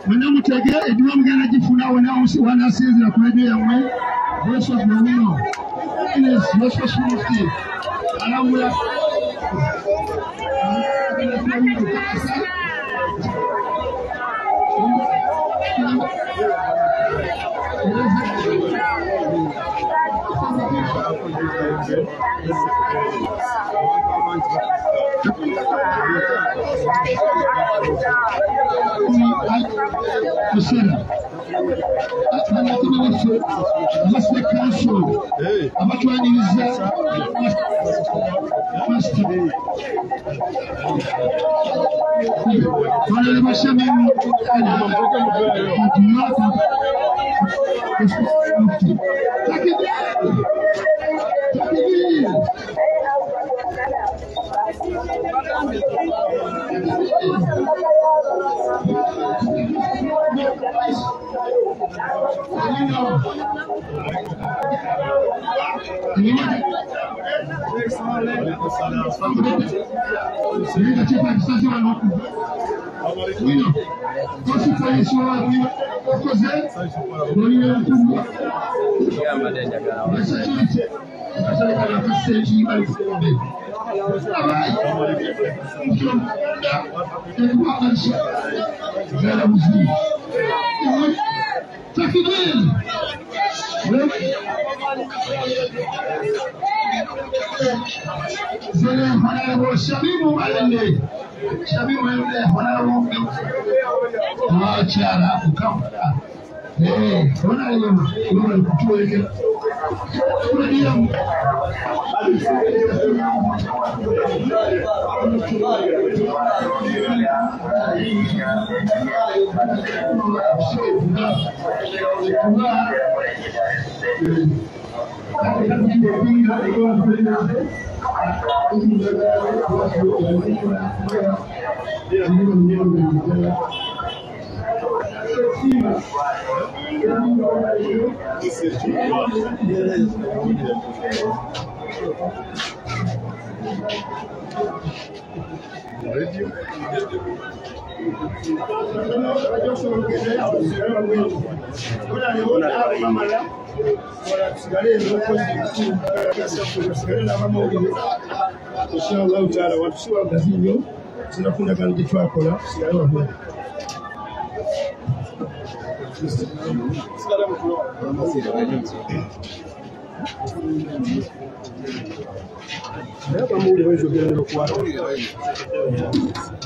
mwena mutege edduwa mugenda gifuna wanasinzira ku radio yammwe Voice of Luwero Voice of Mufti alambula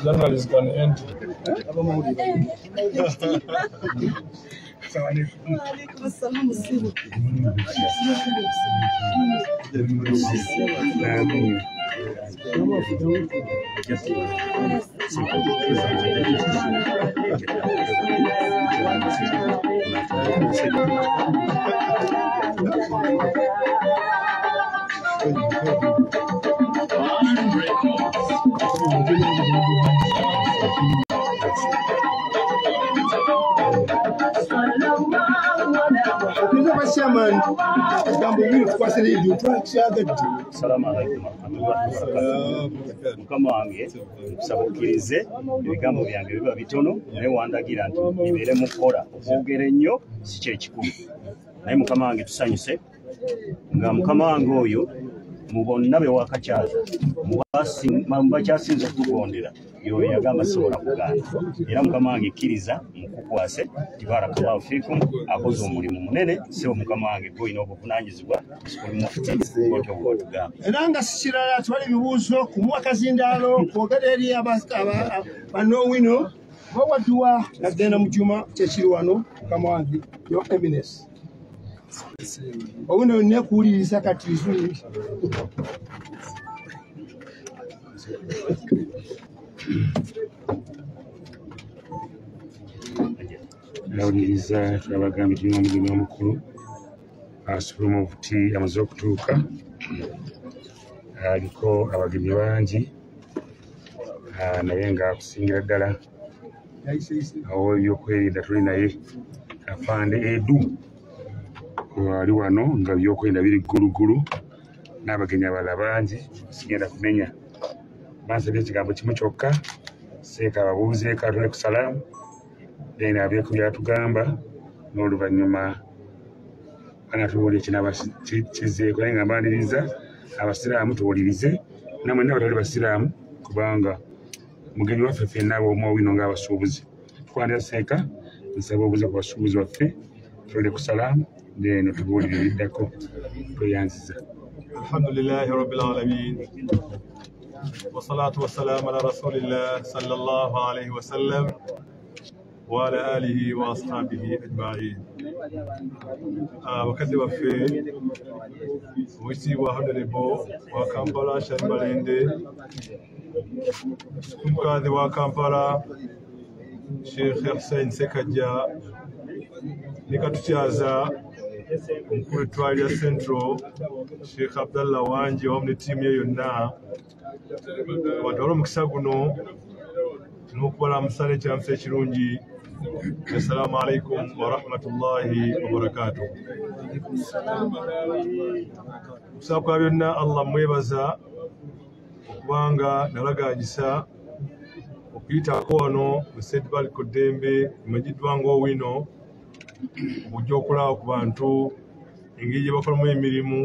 Journalists can end. Nga bachairman ebigambo bibiri tukwase radio twakyagadde. Assalamu alaikum warahmatullahi wabarakatuh. Mukama wange nkusaba okkirize ebigambo byange biba bitono naye wandagira nti bibeere mu kukola. Okwogera ennyo si kye kikulu, naye mukama wange tusanyuse nga mukama wange oyo mu bonna be wakakyaza mu bakyasinze okutugondera yoyo yagamba sobola kugaana. Era mukama wange kkiriza mukukwase nti barakallahu fiikum, akoze omulimu munene. Sebo mukama wange gwolina obuvunaanyizibwa Supreme Mufti bwotyo bw'otugamba. Era nga si kirala, twali ebibuuzo kumuwa kazindaalo kwogera eri bannowino bawadduwa nagenda mu juma kyekiri wano. Mukama wange, Your Eminence, owino nekuwuliriza kati zuli. Nawuliriza twabagambye tulina omugenyi omukulu Supreme Mufti amaze okutuuka, aliko abagenyi bangi, naye nga kusingira ddala awo ebyokwerinda tuli naye Afande Edu ali wano nga ebyokwerinda biri ggulugulu n'abagenyi abalala bangi sigenda kumenya. Bansabye ekigambo kimu kyokka, seeka ababuuzeeko atule ku salaamu then abeeko byatugamba n'oluvannyuma banatubuulira ekinaaba kizzeeko. Naye nga mbaniriza abasiraamu tuwulirize namwe n'abatali basiraamu kubanga mugenyi waffe ffenna ab'omwowino ng'abasuubuzi. Tukwanira seeka, nsaba obuuze ku basuubuzi baffe tutule ku salaamu then tubuulire ebiddako. Tweyanziza. Alhamdulillahi rabbil alamin wassalatu wassalamu ala rasulillah sallallahu alaihi wasallam wa ala alihi wa ashabihi ajma'in. Abakadde baffe, Oweekitiibwa Honorable wa Kampala Shamim Malende, Supreme wa Kampala Sheikh Hussein Sekajja, ne katukyaza omukulu w'ettwale lya Central Sheikh Abdallah Wangi awamu ne ttiimu ye yonna. Batwale omukisa guno n'okubalamusa n'ekiramuso ekirungi. Assalamu alaikum warahmatullahi wabarakatuh. Okusaba kwa byonna Allah mwebaza okubanga nalaganyisa okuyitako wano mu St. Kodembe emanyiddwa ng'Owino okujja okulaba ku bantu engeri gye bakolamu emirimu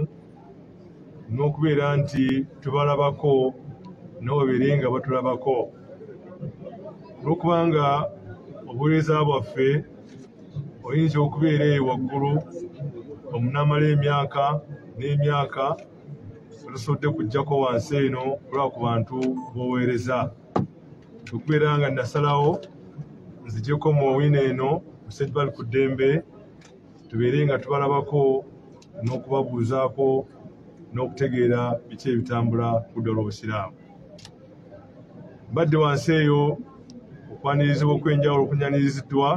n'okubeera nti tubalabako nabo babeere nga batulabako. Olwokubanga obuweereza bwaffe oyinza okubeera eyo waggulu omunamala emyaka n'emyaka tosobodde kujjako wansi eno okulaba ku bantu b'oweereza. Okubeera nga nasalawo nzijeko mu Owino eno mu St. Kodembe tubeere nga tubalabako n'okubabuuzaako n'okutegeera biki ebitambula ku ludda lw'Obusiraamu. Mbadde wansi eyo okwanirizibwa okw'enjawulo okunyaniriziddwa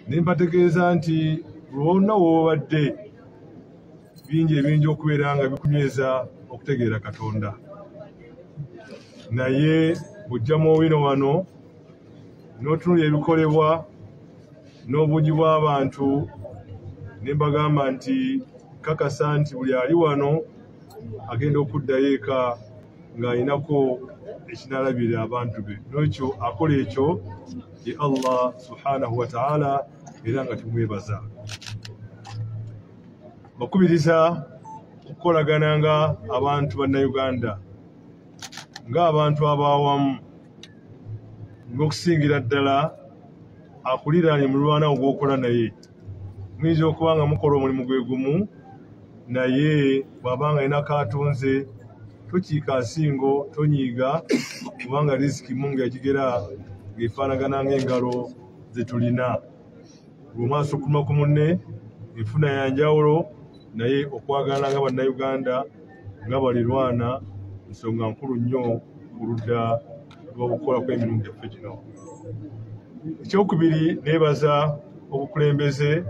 ne mbategeeza nti lwonna w'obadde bingi ebiyinza okubeera nga bikunyweza okutegeera Katonda, naye bw'ojja mu Owino wano n'otunuulira ebikolebwa n'obungi bw'abantu ne mbagamba nti kakasa nti buli ali wano agenda okuddayo eka ng'alinako ekinaalabirira abantu be. N'ekyo akola ekyo ye Allah subhanahu wa ta'ala, era nga tumwebaza. Bakubiriza okukolagana nga abantu bannayuganda, ng'abantu ab'awamu, ng'okusingira ddala akuliraanye mulwana ogw'okola naye. Muyinza okuba nga mukola omulimu gwe gumu, naye bw'aba nga alina k'atunze tokiika nsingo, tonyiiga, kubanga riziki Mungu yagigera ng'efaanagana ng'engalo ze tulina. Buli omu asukkuluma ku munne, enfuna ya njawulo, naye okwagala nga bannayuganda nga balirwana nsonga nkulu nnyo ku ludda lw'okukola kw'emirimu gyaffe gino. Ekyokubiri, neebaza obukulembeze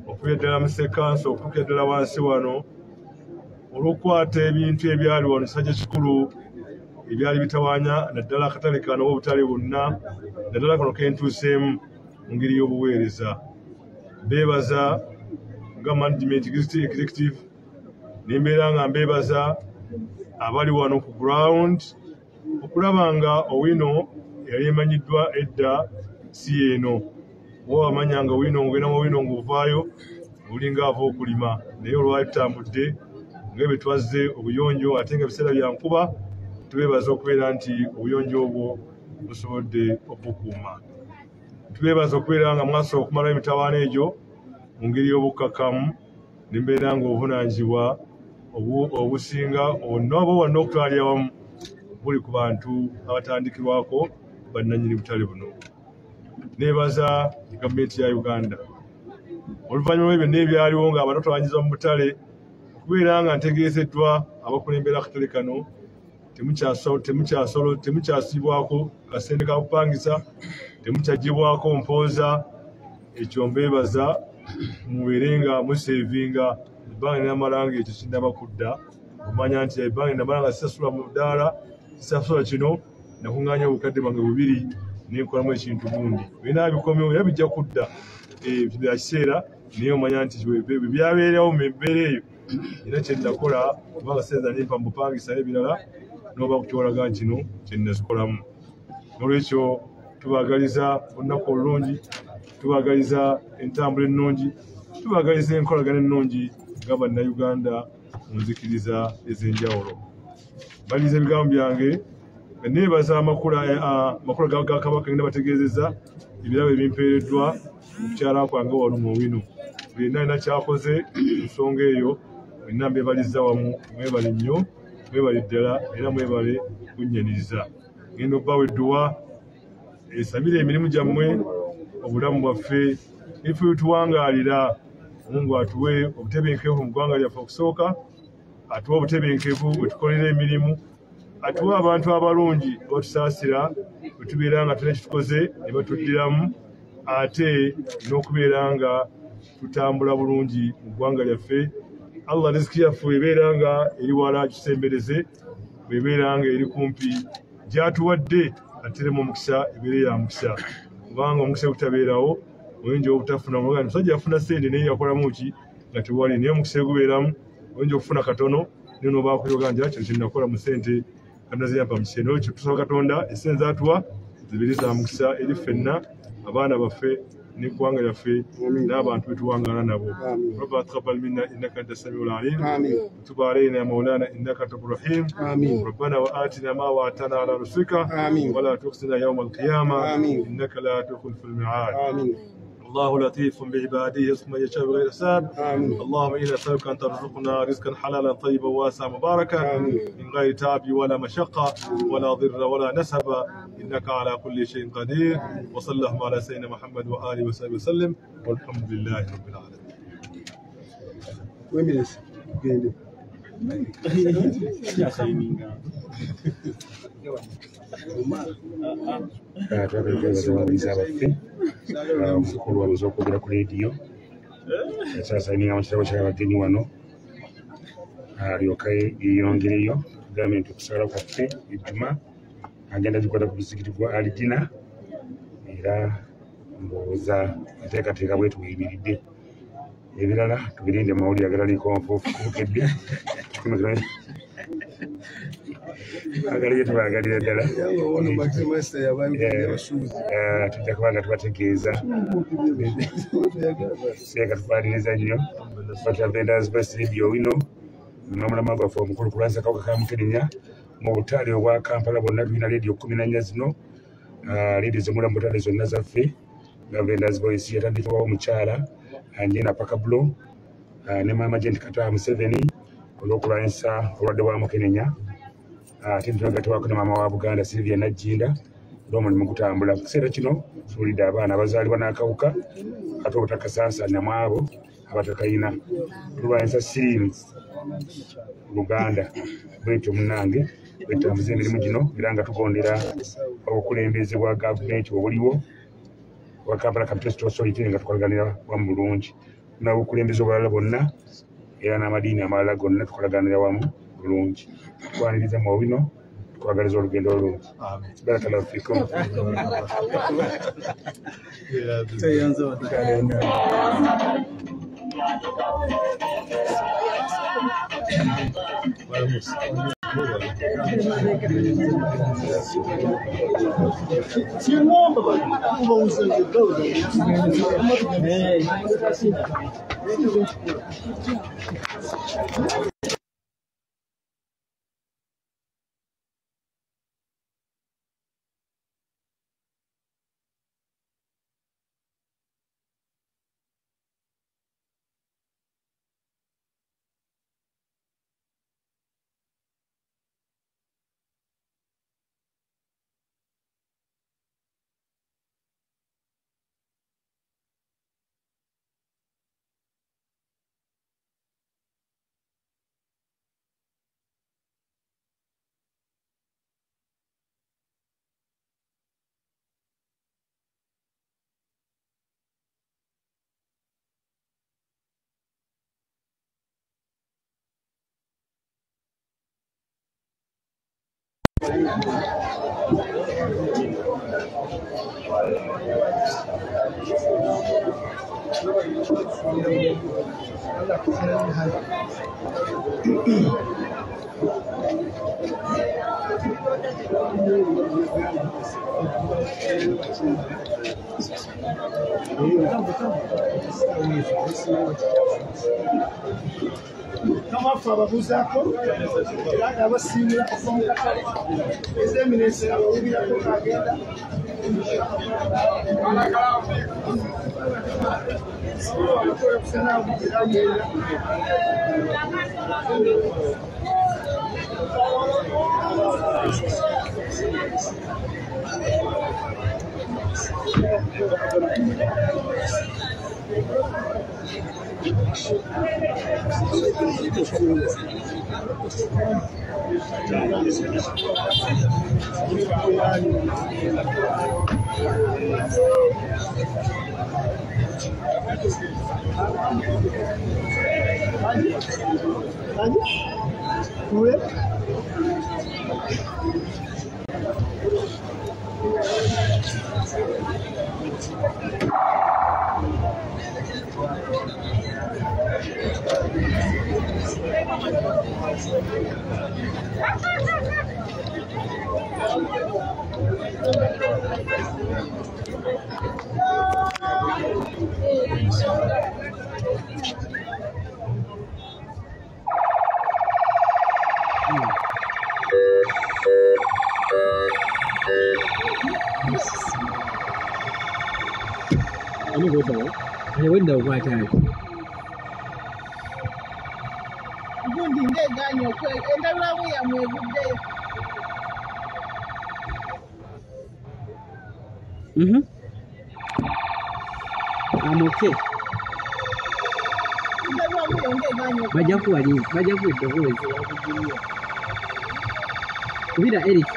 okuviira ddala mu ssekanso okutuukira ddala wansi wano olw'okukwata ebintu ebyali wano kisajja kikulu ebyali bitawaanya naddala akatale kano oba obutale bwonna naddala kano ke ntuuseemu mu ngeri y'obuweereza. Beebaza nga management executive, nembeera nga mbeebaza abali wano ku ground okulaba nga Owino yali emanyiddwa edda si eno. Oba wamanya nga Owino ng'ogenda mu Owino ng'ovaayo olinga ava okulima, naye olwali tutambudde nga bwe twazze obuyonjo ate nga ebiseera bya nkuba, tubeebaza okubeera nti obuyonjo obwo busobodde okubukuuma. Tubeebaza okubeera nga mwasobola okumalawo emitawaana egyo mu ngeri y'obukkakkamu, nembeera ng'obuvunaanyizibwa obusinga bwonna oba wonna okutwalira awamu buli ku bantu abatandikirwako bannannyini butale buno. Neebaza gavumenti ya Uganda oluvannyuma lw'ebyo byonna ebyaliwo ng'abantu batwalanyiza mu butale, okubeera nga ntegeezeddwa abakulembera akatale kano temukyasibwako kasente ka kupangisa, temukyaggyibwako mpooza. Ekyo mbeebaza, mubeere nga museevinga ebbanga linamala nga ekyo kinnaba kudda, omanya nti ebbanga linamala nga sisasula mu ddaala, sisasula kino, nakuŋŋaanya obukadde bwange bubiri nenkolamu ekintu gundi, bina bikomyewo era bijja kudda bya kiseera, naye omanya nti bwe byabeerawo mu mbeera eyo era kye nakola kubanga ssente zange mpa mu bupangisa n'ebirala, n'oba kukyolaga kino kye nazikolamu. Noolwekyo tubaagaliza olunaku olulungi, tubaagaliza entambula ennungi, tubaagaliza enkolagana ennungi nga bannayuganda mu nzikiriza ez'enjawulo. Maliriza ebigambo byange nga neebaza amakula ga Kabaka ngenda bategeezezza ebirabo ebimpeereddwa mu kukyala kwange wano mu Owino. Buli yenna alina ky'akoze ku nsonga eyo, mwenna mbeebalizza wamu, mwebale nnyo, mwebale ddala era mwebale kunnyaniriza. Ngenda obbawa edduwa esabire emirimu gyammwe, obulamu bwaffe, ife tuwangaalira. Mungu atuwe obutebenkevu mu ggwanga lyaffe okusooka, atuwe obutebenkevu bwe tukolera emirimu, atuwe abantu abalungi abatusaasira bwe tubeera nga tulina kye tukoze ne batuddiramu, ate n'okubeera nga tutambula bulungi mu ggwanga lyaffe. Allah riziki yaffe ebeera nga eri wala gisembereze, bw'ebeera nga eri kumpi gy'atuwadde ateremu omukisa, ebeere ya mukisa, kubanga omukisa gutabeerawo oyinza obutafuna. Omusajja yafuna ssente naye yakolamu ki nga tewali, naye omukisa gubeeramu oyinza okufuna katono naye n'obaakuyoga nti kino kye nakola mu ssente Katonda ze yampa mu kiseera. Noolwekyo tusaba Katonda essente z'atuwa zibeere za mukisa eri ffenna, abaana baffe n'eggwanga lyaffe n'abantu be tuwangaala nabo. Rabbana taqabbal minna innaka anta samiul alim, وتب علينا يا مولانا انك انت الرحيم، ربنا واتنا ما وعدتنا على رسلك ولا تخزنا يوم القيامه انك لا تخلف الميعاد. الله لطيف بعباده يرزق من يشاء بغير حساب. اللهم انا نسالك ان ترزقنا رزقا حلالا طيبا واسعا مباركا من غير تعب ولا مشقه ولا ضر ولا نسب، انك على كل شيء قدير. وصلى اللهم على سيدنا محمد واله وصحبه وسلم، والحمد لله رب العالمين. Twagala abaweereza baffe, omukulu wabuze okwogera ku leediyo akyasayininga mu kirabo ky'abagenyi wano, alyoke yeeyongereyo. Tugambye nti okusala kwaffe ejjuma agenda gikwata ku muzikiti gwa Alidina, era ndowooza enteekateeka bwe tuyimiridde. Ebirala tubirinde mu mawulire agataliiko nfuufu kubukedde 10 agaliyo tubaagalira ddala. Tujja kuba nga tubategeeza seeka tukwaniriza nnyo batya Vendors Voice Radio Owino n'omulama gwaffe omukulu kulwanyisa akawuka ka Mukenenya mu butale obwa Kampala bwonna. Tulina leediyo 14 zino, leediyo zemula mu butale zonna zaffe nga Vendors Voice yatandikibwawo omukyala Anjena Pakablo ne Maama Janet Kataaha Museveni olw'okulwanyisa obulwadde bwa Mukenenya, ate ntwegattibwako ne maama wa Buganda Sylvia Nagginda, era omulimu gutambula. Mu kiseera kino tuwulidde abaana abazaalibwa n'akawuka ate obutakasaasaanya mu abo abatakayina. Tulwanyisa siriimu Luganda bwetyo munnange bwetambuza emirimu gino, era nga tugondera obukulembeze bwa gavumenti obuliwo wa Kampala Capital City Authority, nga tukolaganira wamu bulungi n'obukulembeze obulala bwonna era n'amadiini amalala gonna tukolaganira wamu bulungi. Tukwaniriza mu Owino, tukwagaliza olugendo olulungi. Barakallahu fikum. Kama ababuuzaako era nga abasiimira okuva mu katale ez'eminensi abawubirako agenda Gundi ng'egaanye endabirwamu yammwe eguddeyo. I'm okay. Bajja kuwa bajja kuwa eddoboozi. Kubira Eric.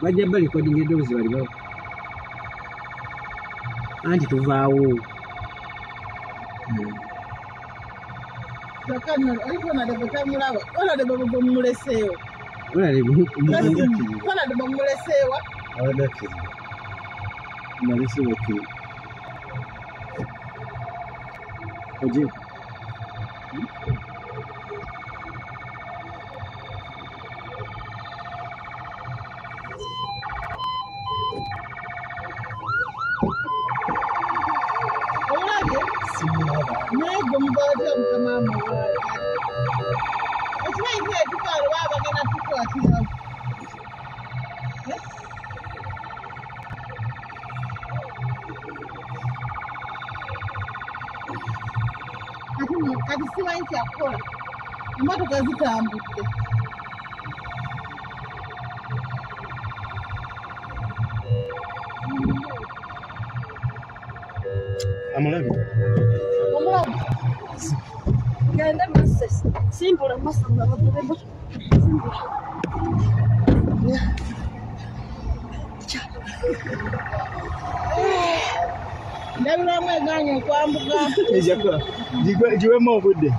Bajja ba recording eddoboozi balibawo. Anti tuvaawo. Kati simanyi kyakukola, emmotoka zitambudde. Amulabi. Omulabi. Genda maaso, simbula maaso nga bagoba emmotoka. Simbula. Ndabirwamu egaanye okwambuka. Giwemu obudde.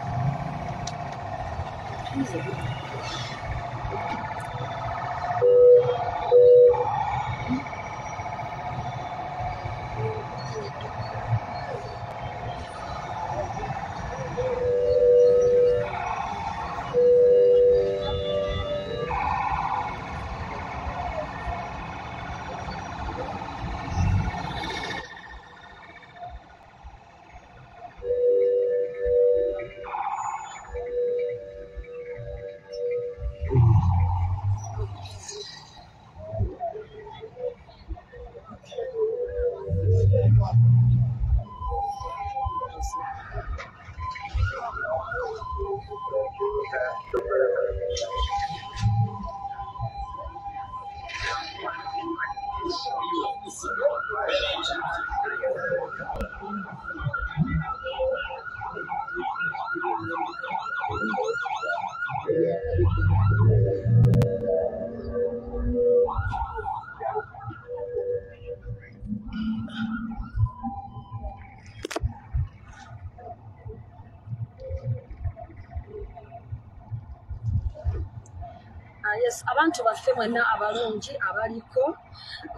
Yes, abantu baffe mwenna abalungi abaliko,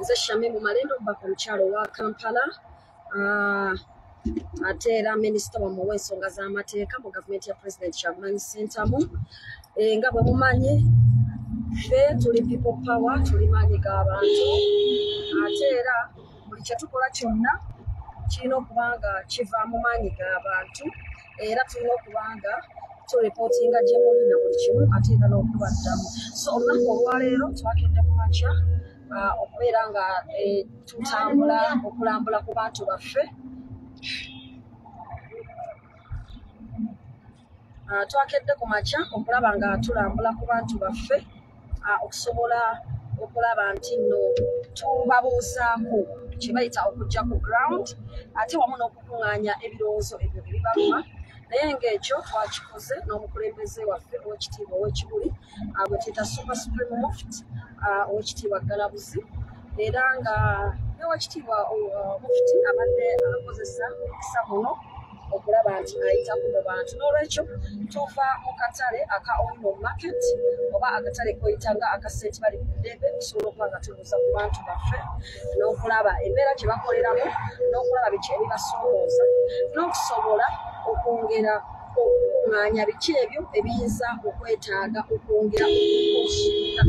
nze Shamim Malendo obubaka omukyalo wa Kampala, ate era minisita wammwe ow'ensonga z'amateeka mu gavumenti ya President Kyagulanyi Ssentamu. Nga bwe mumanyi, ffe tuli people power, tuli maanyi g'abantu, ate era buli kye tukola kyonna kirina okuba nga kiva mu maanyi g'abantu, era tulina okuba nga tureportinga gye muli na buli kimu ate era n'okubaddamu. So olunaku olwaleero twakedde ku makya okubeera nga tutambula okulambula ku bantu baffe. Twakedde ku makya okulaba nga tulambula ku bantu baffe, okusobola okulaba nti nno tubabuuzaako kye bayita okujja ku ground, ate wamu n'okukuŋŋaanya ebirowoozo ebyo ebibaluma. Naye ng'ekyo twakikoze n'omukulembeze waffe ow'ekitiibwa ow'ekibuli gwe tuyita Super Supreme Mufti ow'ekitiibwa Galabuzi, era nga n'owekitiibwa Mufti abadde akozesa omukisa guno okulaba nti ayitako mu bantu. N'olwekyo tuva mu katale aka Owino Market oba akatale koyita nga aka St. Bali ku ddembe, okusobola okuba nga tubuuza ku bantu baffe n'okulaba embeera gye bakoleramu, n'okulaba biki ebibasoomooza, n'okusobola okwongera okukuŋŋaanya biki ebyo ebiyinza okwetaaga okwongera okusinga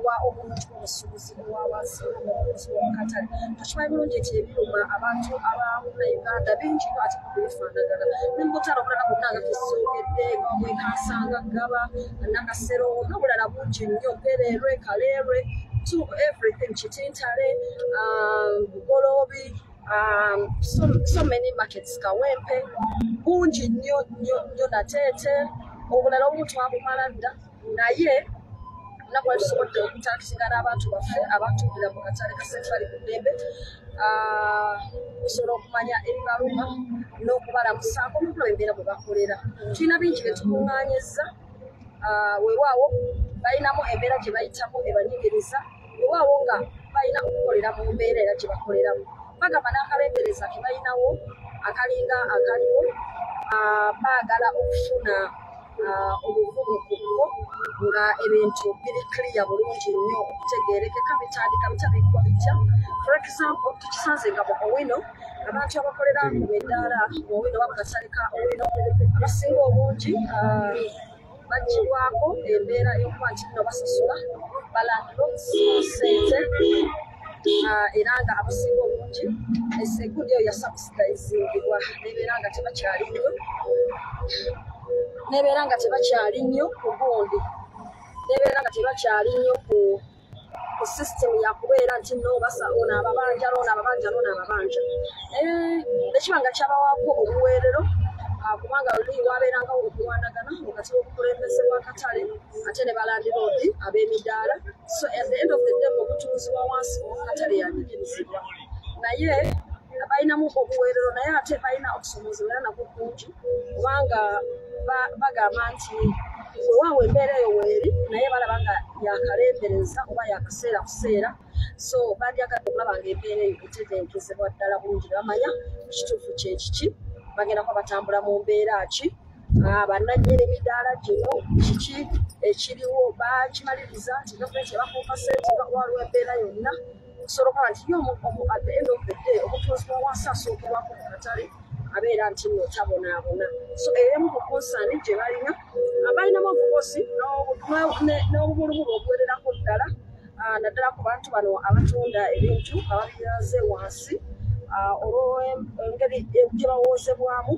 wa obulungi bw'obusuubuzi owa wansi omuguzi w'omukatale. Tukimanyi bulungi nti ebiruma abantu abawula Uganda bingi nnyo ate kubifaanagana ne mu butale obulala bwonna nga tusoogedde nga Bwekansanga, Ggaba, Nakasero n'obulala bungi nnyo, Mpereerwe, Kaleerwe, to everything, Kitintale, Bugoloobi, so many markets, Kawempe, bungi nnyo nnyo nnyo, Nateete, obulala obumu twabumala dda, naye olunaku lwali tusobodde okutakisinga n'abantu baffe abatundira mu katale ka St. Bali ku ddembe, okusobola okumanya ebibaluma n'okubalamusaako n'okulaba embeera bwe bakolera. Tulina bingi bye tukuŋŋaanyizza, weewaawo balinamu embeera gye bayitamu ebanyigiriza, weewaawo nga balina okukolera mu mbeera era gye bakoleramu. Bagamba n'akalembereza ke balinawo akalinga akaliwo, baagala okufuna obuvumu ku bwo nga ebintu biri clear bulungi nnyo okutegeerekeka, bitandika bitya biggwa bitya. For example, tukisanze nga mu Owino abantu abakolera mu midaala mu Owino oba mu katale ka Owino abasinga obungi baggyibwako embeera y'okuba nti nno basasula ba landlords ssente, era nga abasinga obungi egundi eyo yasubsidizingibwa nebeera nga tebakyali nnyo, nebeera nga tebakyali nnyo ku gundi, nebeera nga tebakyali nnyo ku system yakubeera nti nno basa ono ababanja n'ono ababanja n'ono ababanja. Nekiba nga kyabawaako obuweerero, kubanga luli wabeerangawo okulwanagana wakati w'obukulembeze bw'akatale ate ne balandiroodi ab'emidaala. So at the end of the day omutunzi wa wansi ow'akatale yanyigirizibwa, naye balinamu obuweerero, naye ate balina okusomoozebwa era nakwo kungi, kubanga bagamba nti weewaawo embeera eyo weeri, naye balaba nga yakalembereza oba yakaseera kuseera. So bandyagadde okulaba nga embeera eyo etebenkezebwa ddala bulungi ne bamanya ekituufu kye kiki, bagenda kuba batambula mu mbeera ki, bannannyini midaala gino kiki ekiriwo, bakimaliriza nti gavumenti ebakompasenti nga waliwo embeera yonna okusobola okuba nti ye at the end of the day omutunzi wa wansi asookerwako mu katale abeera nti nno tabonaabona. So emu ku concern gye balina, balinamu of course n'obubulubulu obuwererako ddala, naddala ku bantu bano abatunda ebintu ababiraze wansi olw'engeri gye bawoozebwamu,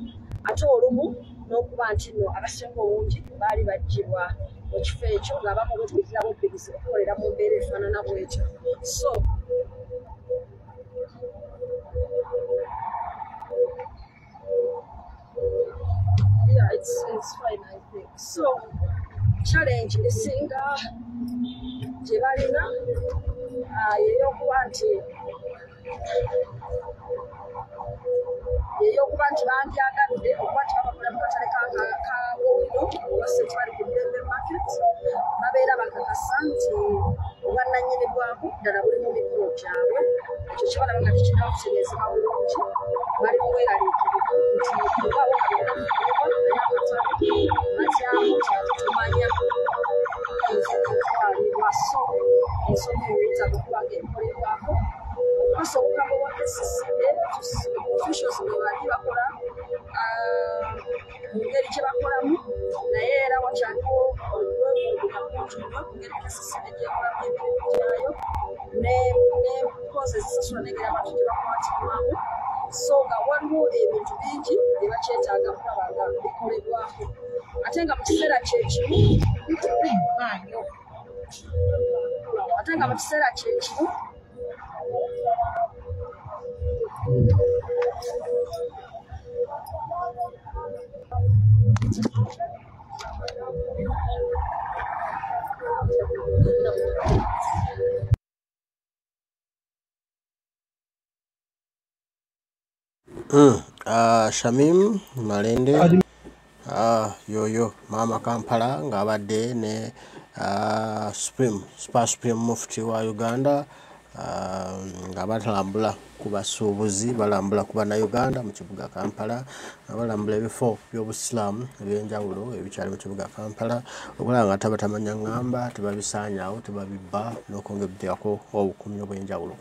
ate olumu n'okuba nti nno abasinga obungi baali baggyibwa mu kifo ekyo ng'abamu bebbirira bubbirizi okukolera mu mbeera efaanana bw'etyo. So yeah, it's fine, I think. So Challenge esinga gye balina yeyokuba nti bandyagadde okuba nti babakola mu katale ka Owino oba Sentebale ku Ddembe Market, babeera bakakasa nti obwannannyini bwako ddala buli mu mikono gyabwe. Ekyo kyebalaba nga tekinnaba kutereezebwa bulungi, bali mu bweraliikirivu nti obaawo nga byonna naye akatale batyamu nti ate tumanya etwalibwa. So ensonga eyo yeetaaga okuba nga ekolebwako. Okukosa obukambwe bwa KCCA, officials bwe bali bakola mu ngeri gye bakolamu, naye era wakyaliwo okwewuunya kungi nnyo ku ngeri KCCA gyekolamu emirimu gyayo n'enkozi ezisasula n'engeri abantu gye bakwatibwamu. So nga waliwo ebintu bingi bye bakyetaaga okulaba nga bikolebwako, ate nga mu kiseera kye kimu Shamim Malende yoyo Mama Kampala ng'abadde ne Supreme Mufti wa Uganda nga balambula ku basuubuzi, balambula ku bannayuganda mu kibuga Kampala, nga balambula ebifo by'obusiraamu ebyenjawulo ebikyali mu kibuga Kampala, okulaba nga tabatamanya ŋŋamba, tebabisaanyaawo, tebabibba n'okwongera obukuumi obw'enjawulo.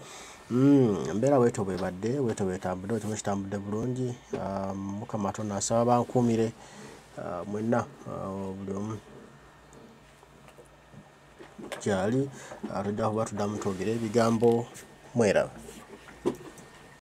Embeera bwetyo bwebadde, bwetyo bwetambudde, ekimu kitambudde bulungi. Mukama Katonda asaba bankuumire mwenna buli omu gyali. Tujja kuba tuddamu twogere ebigambo mweraba.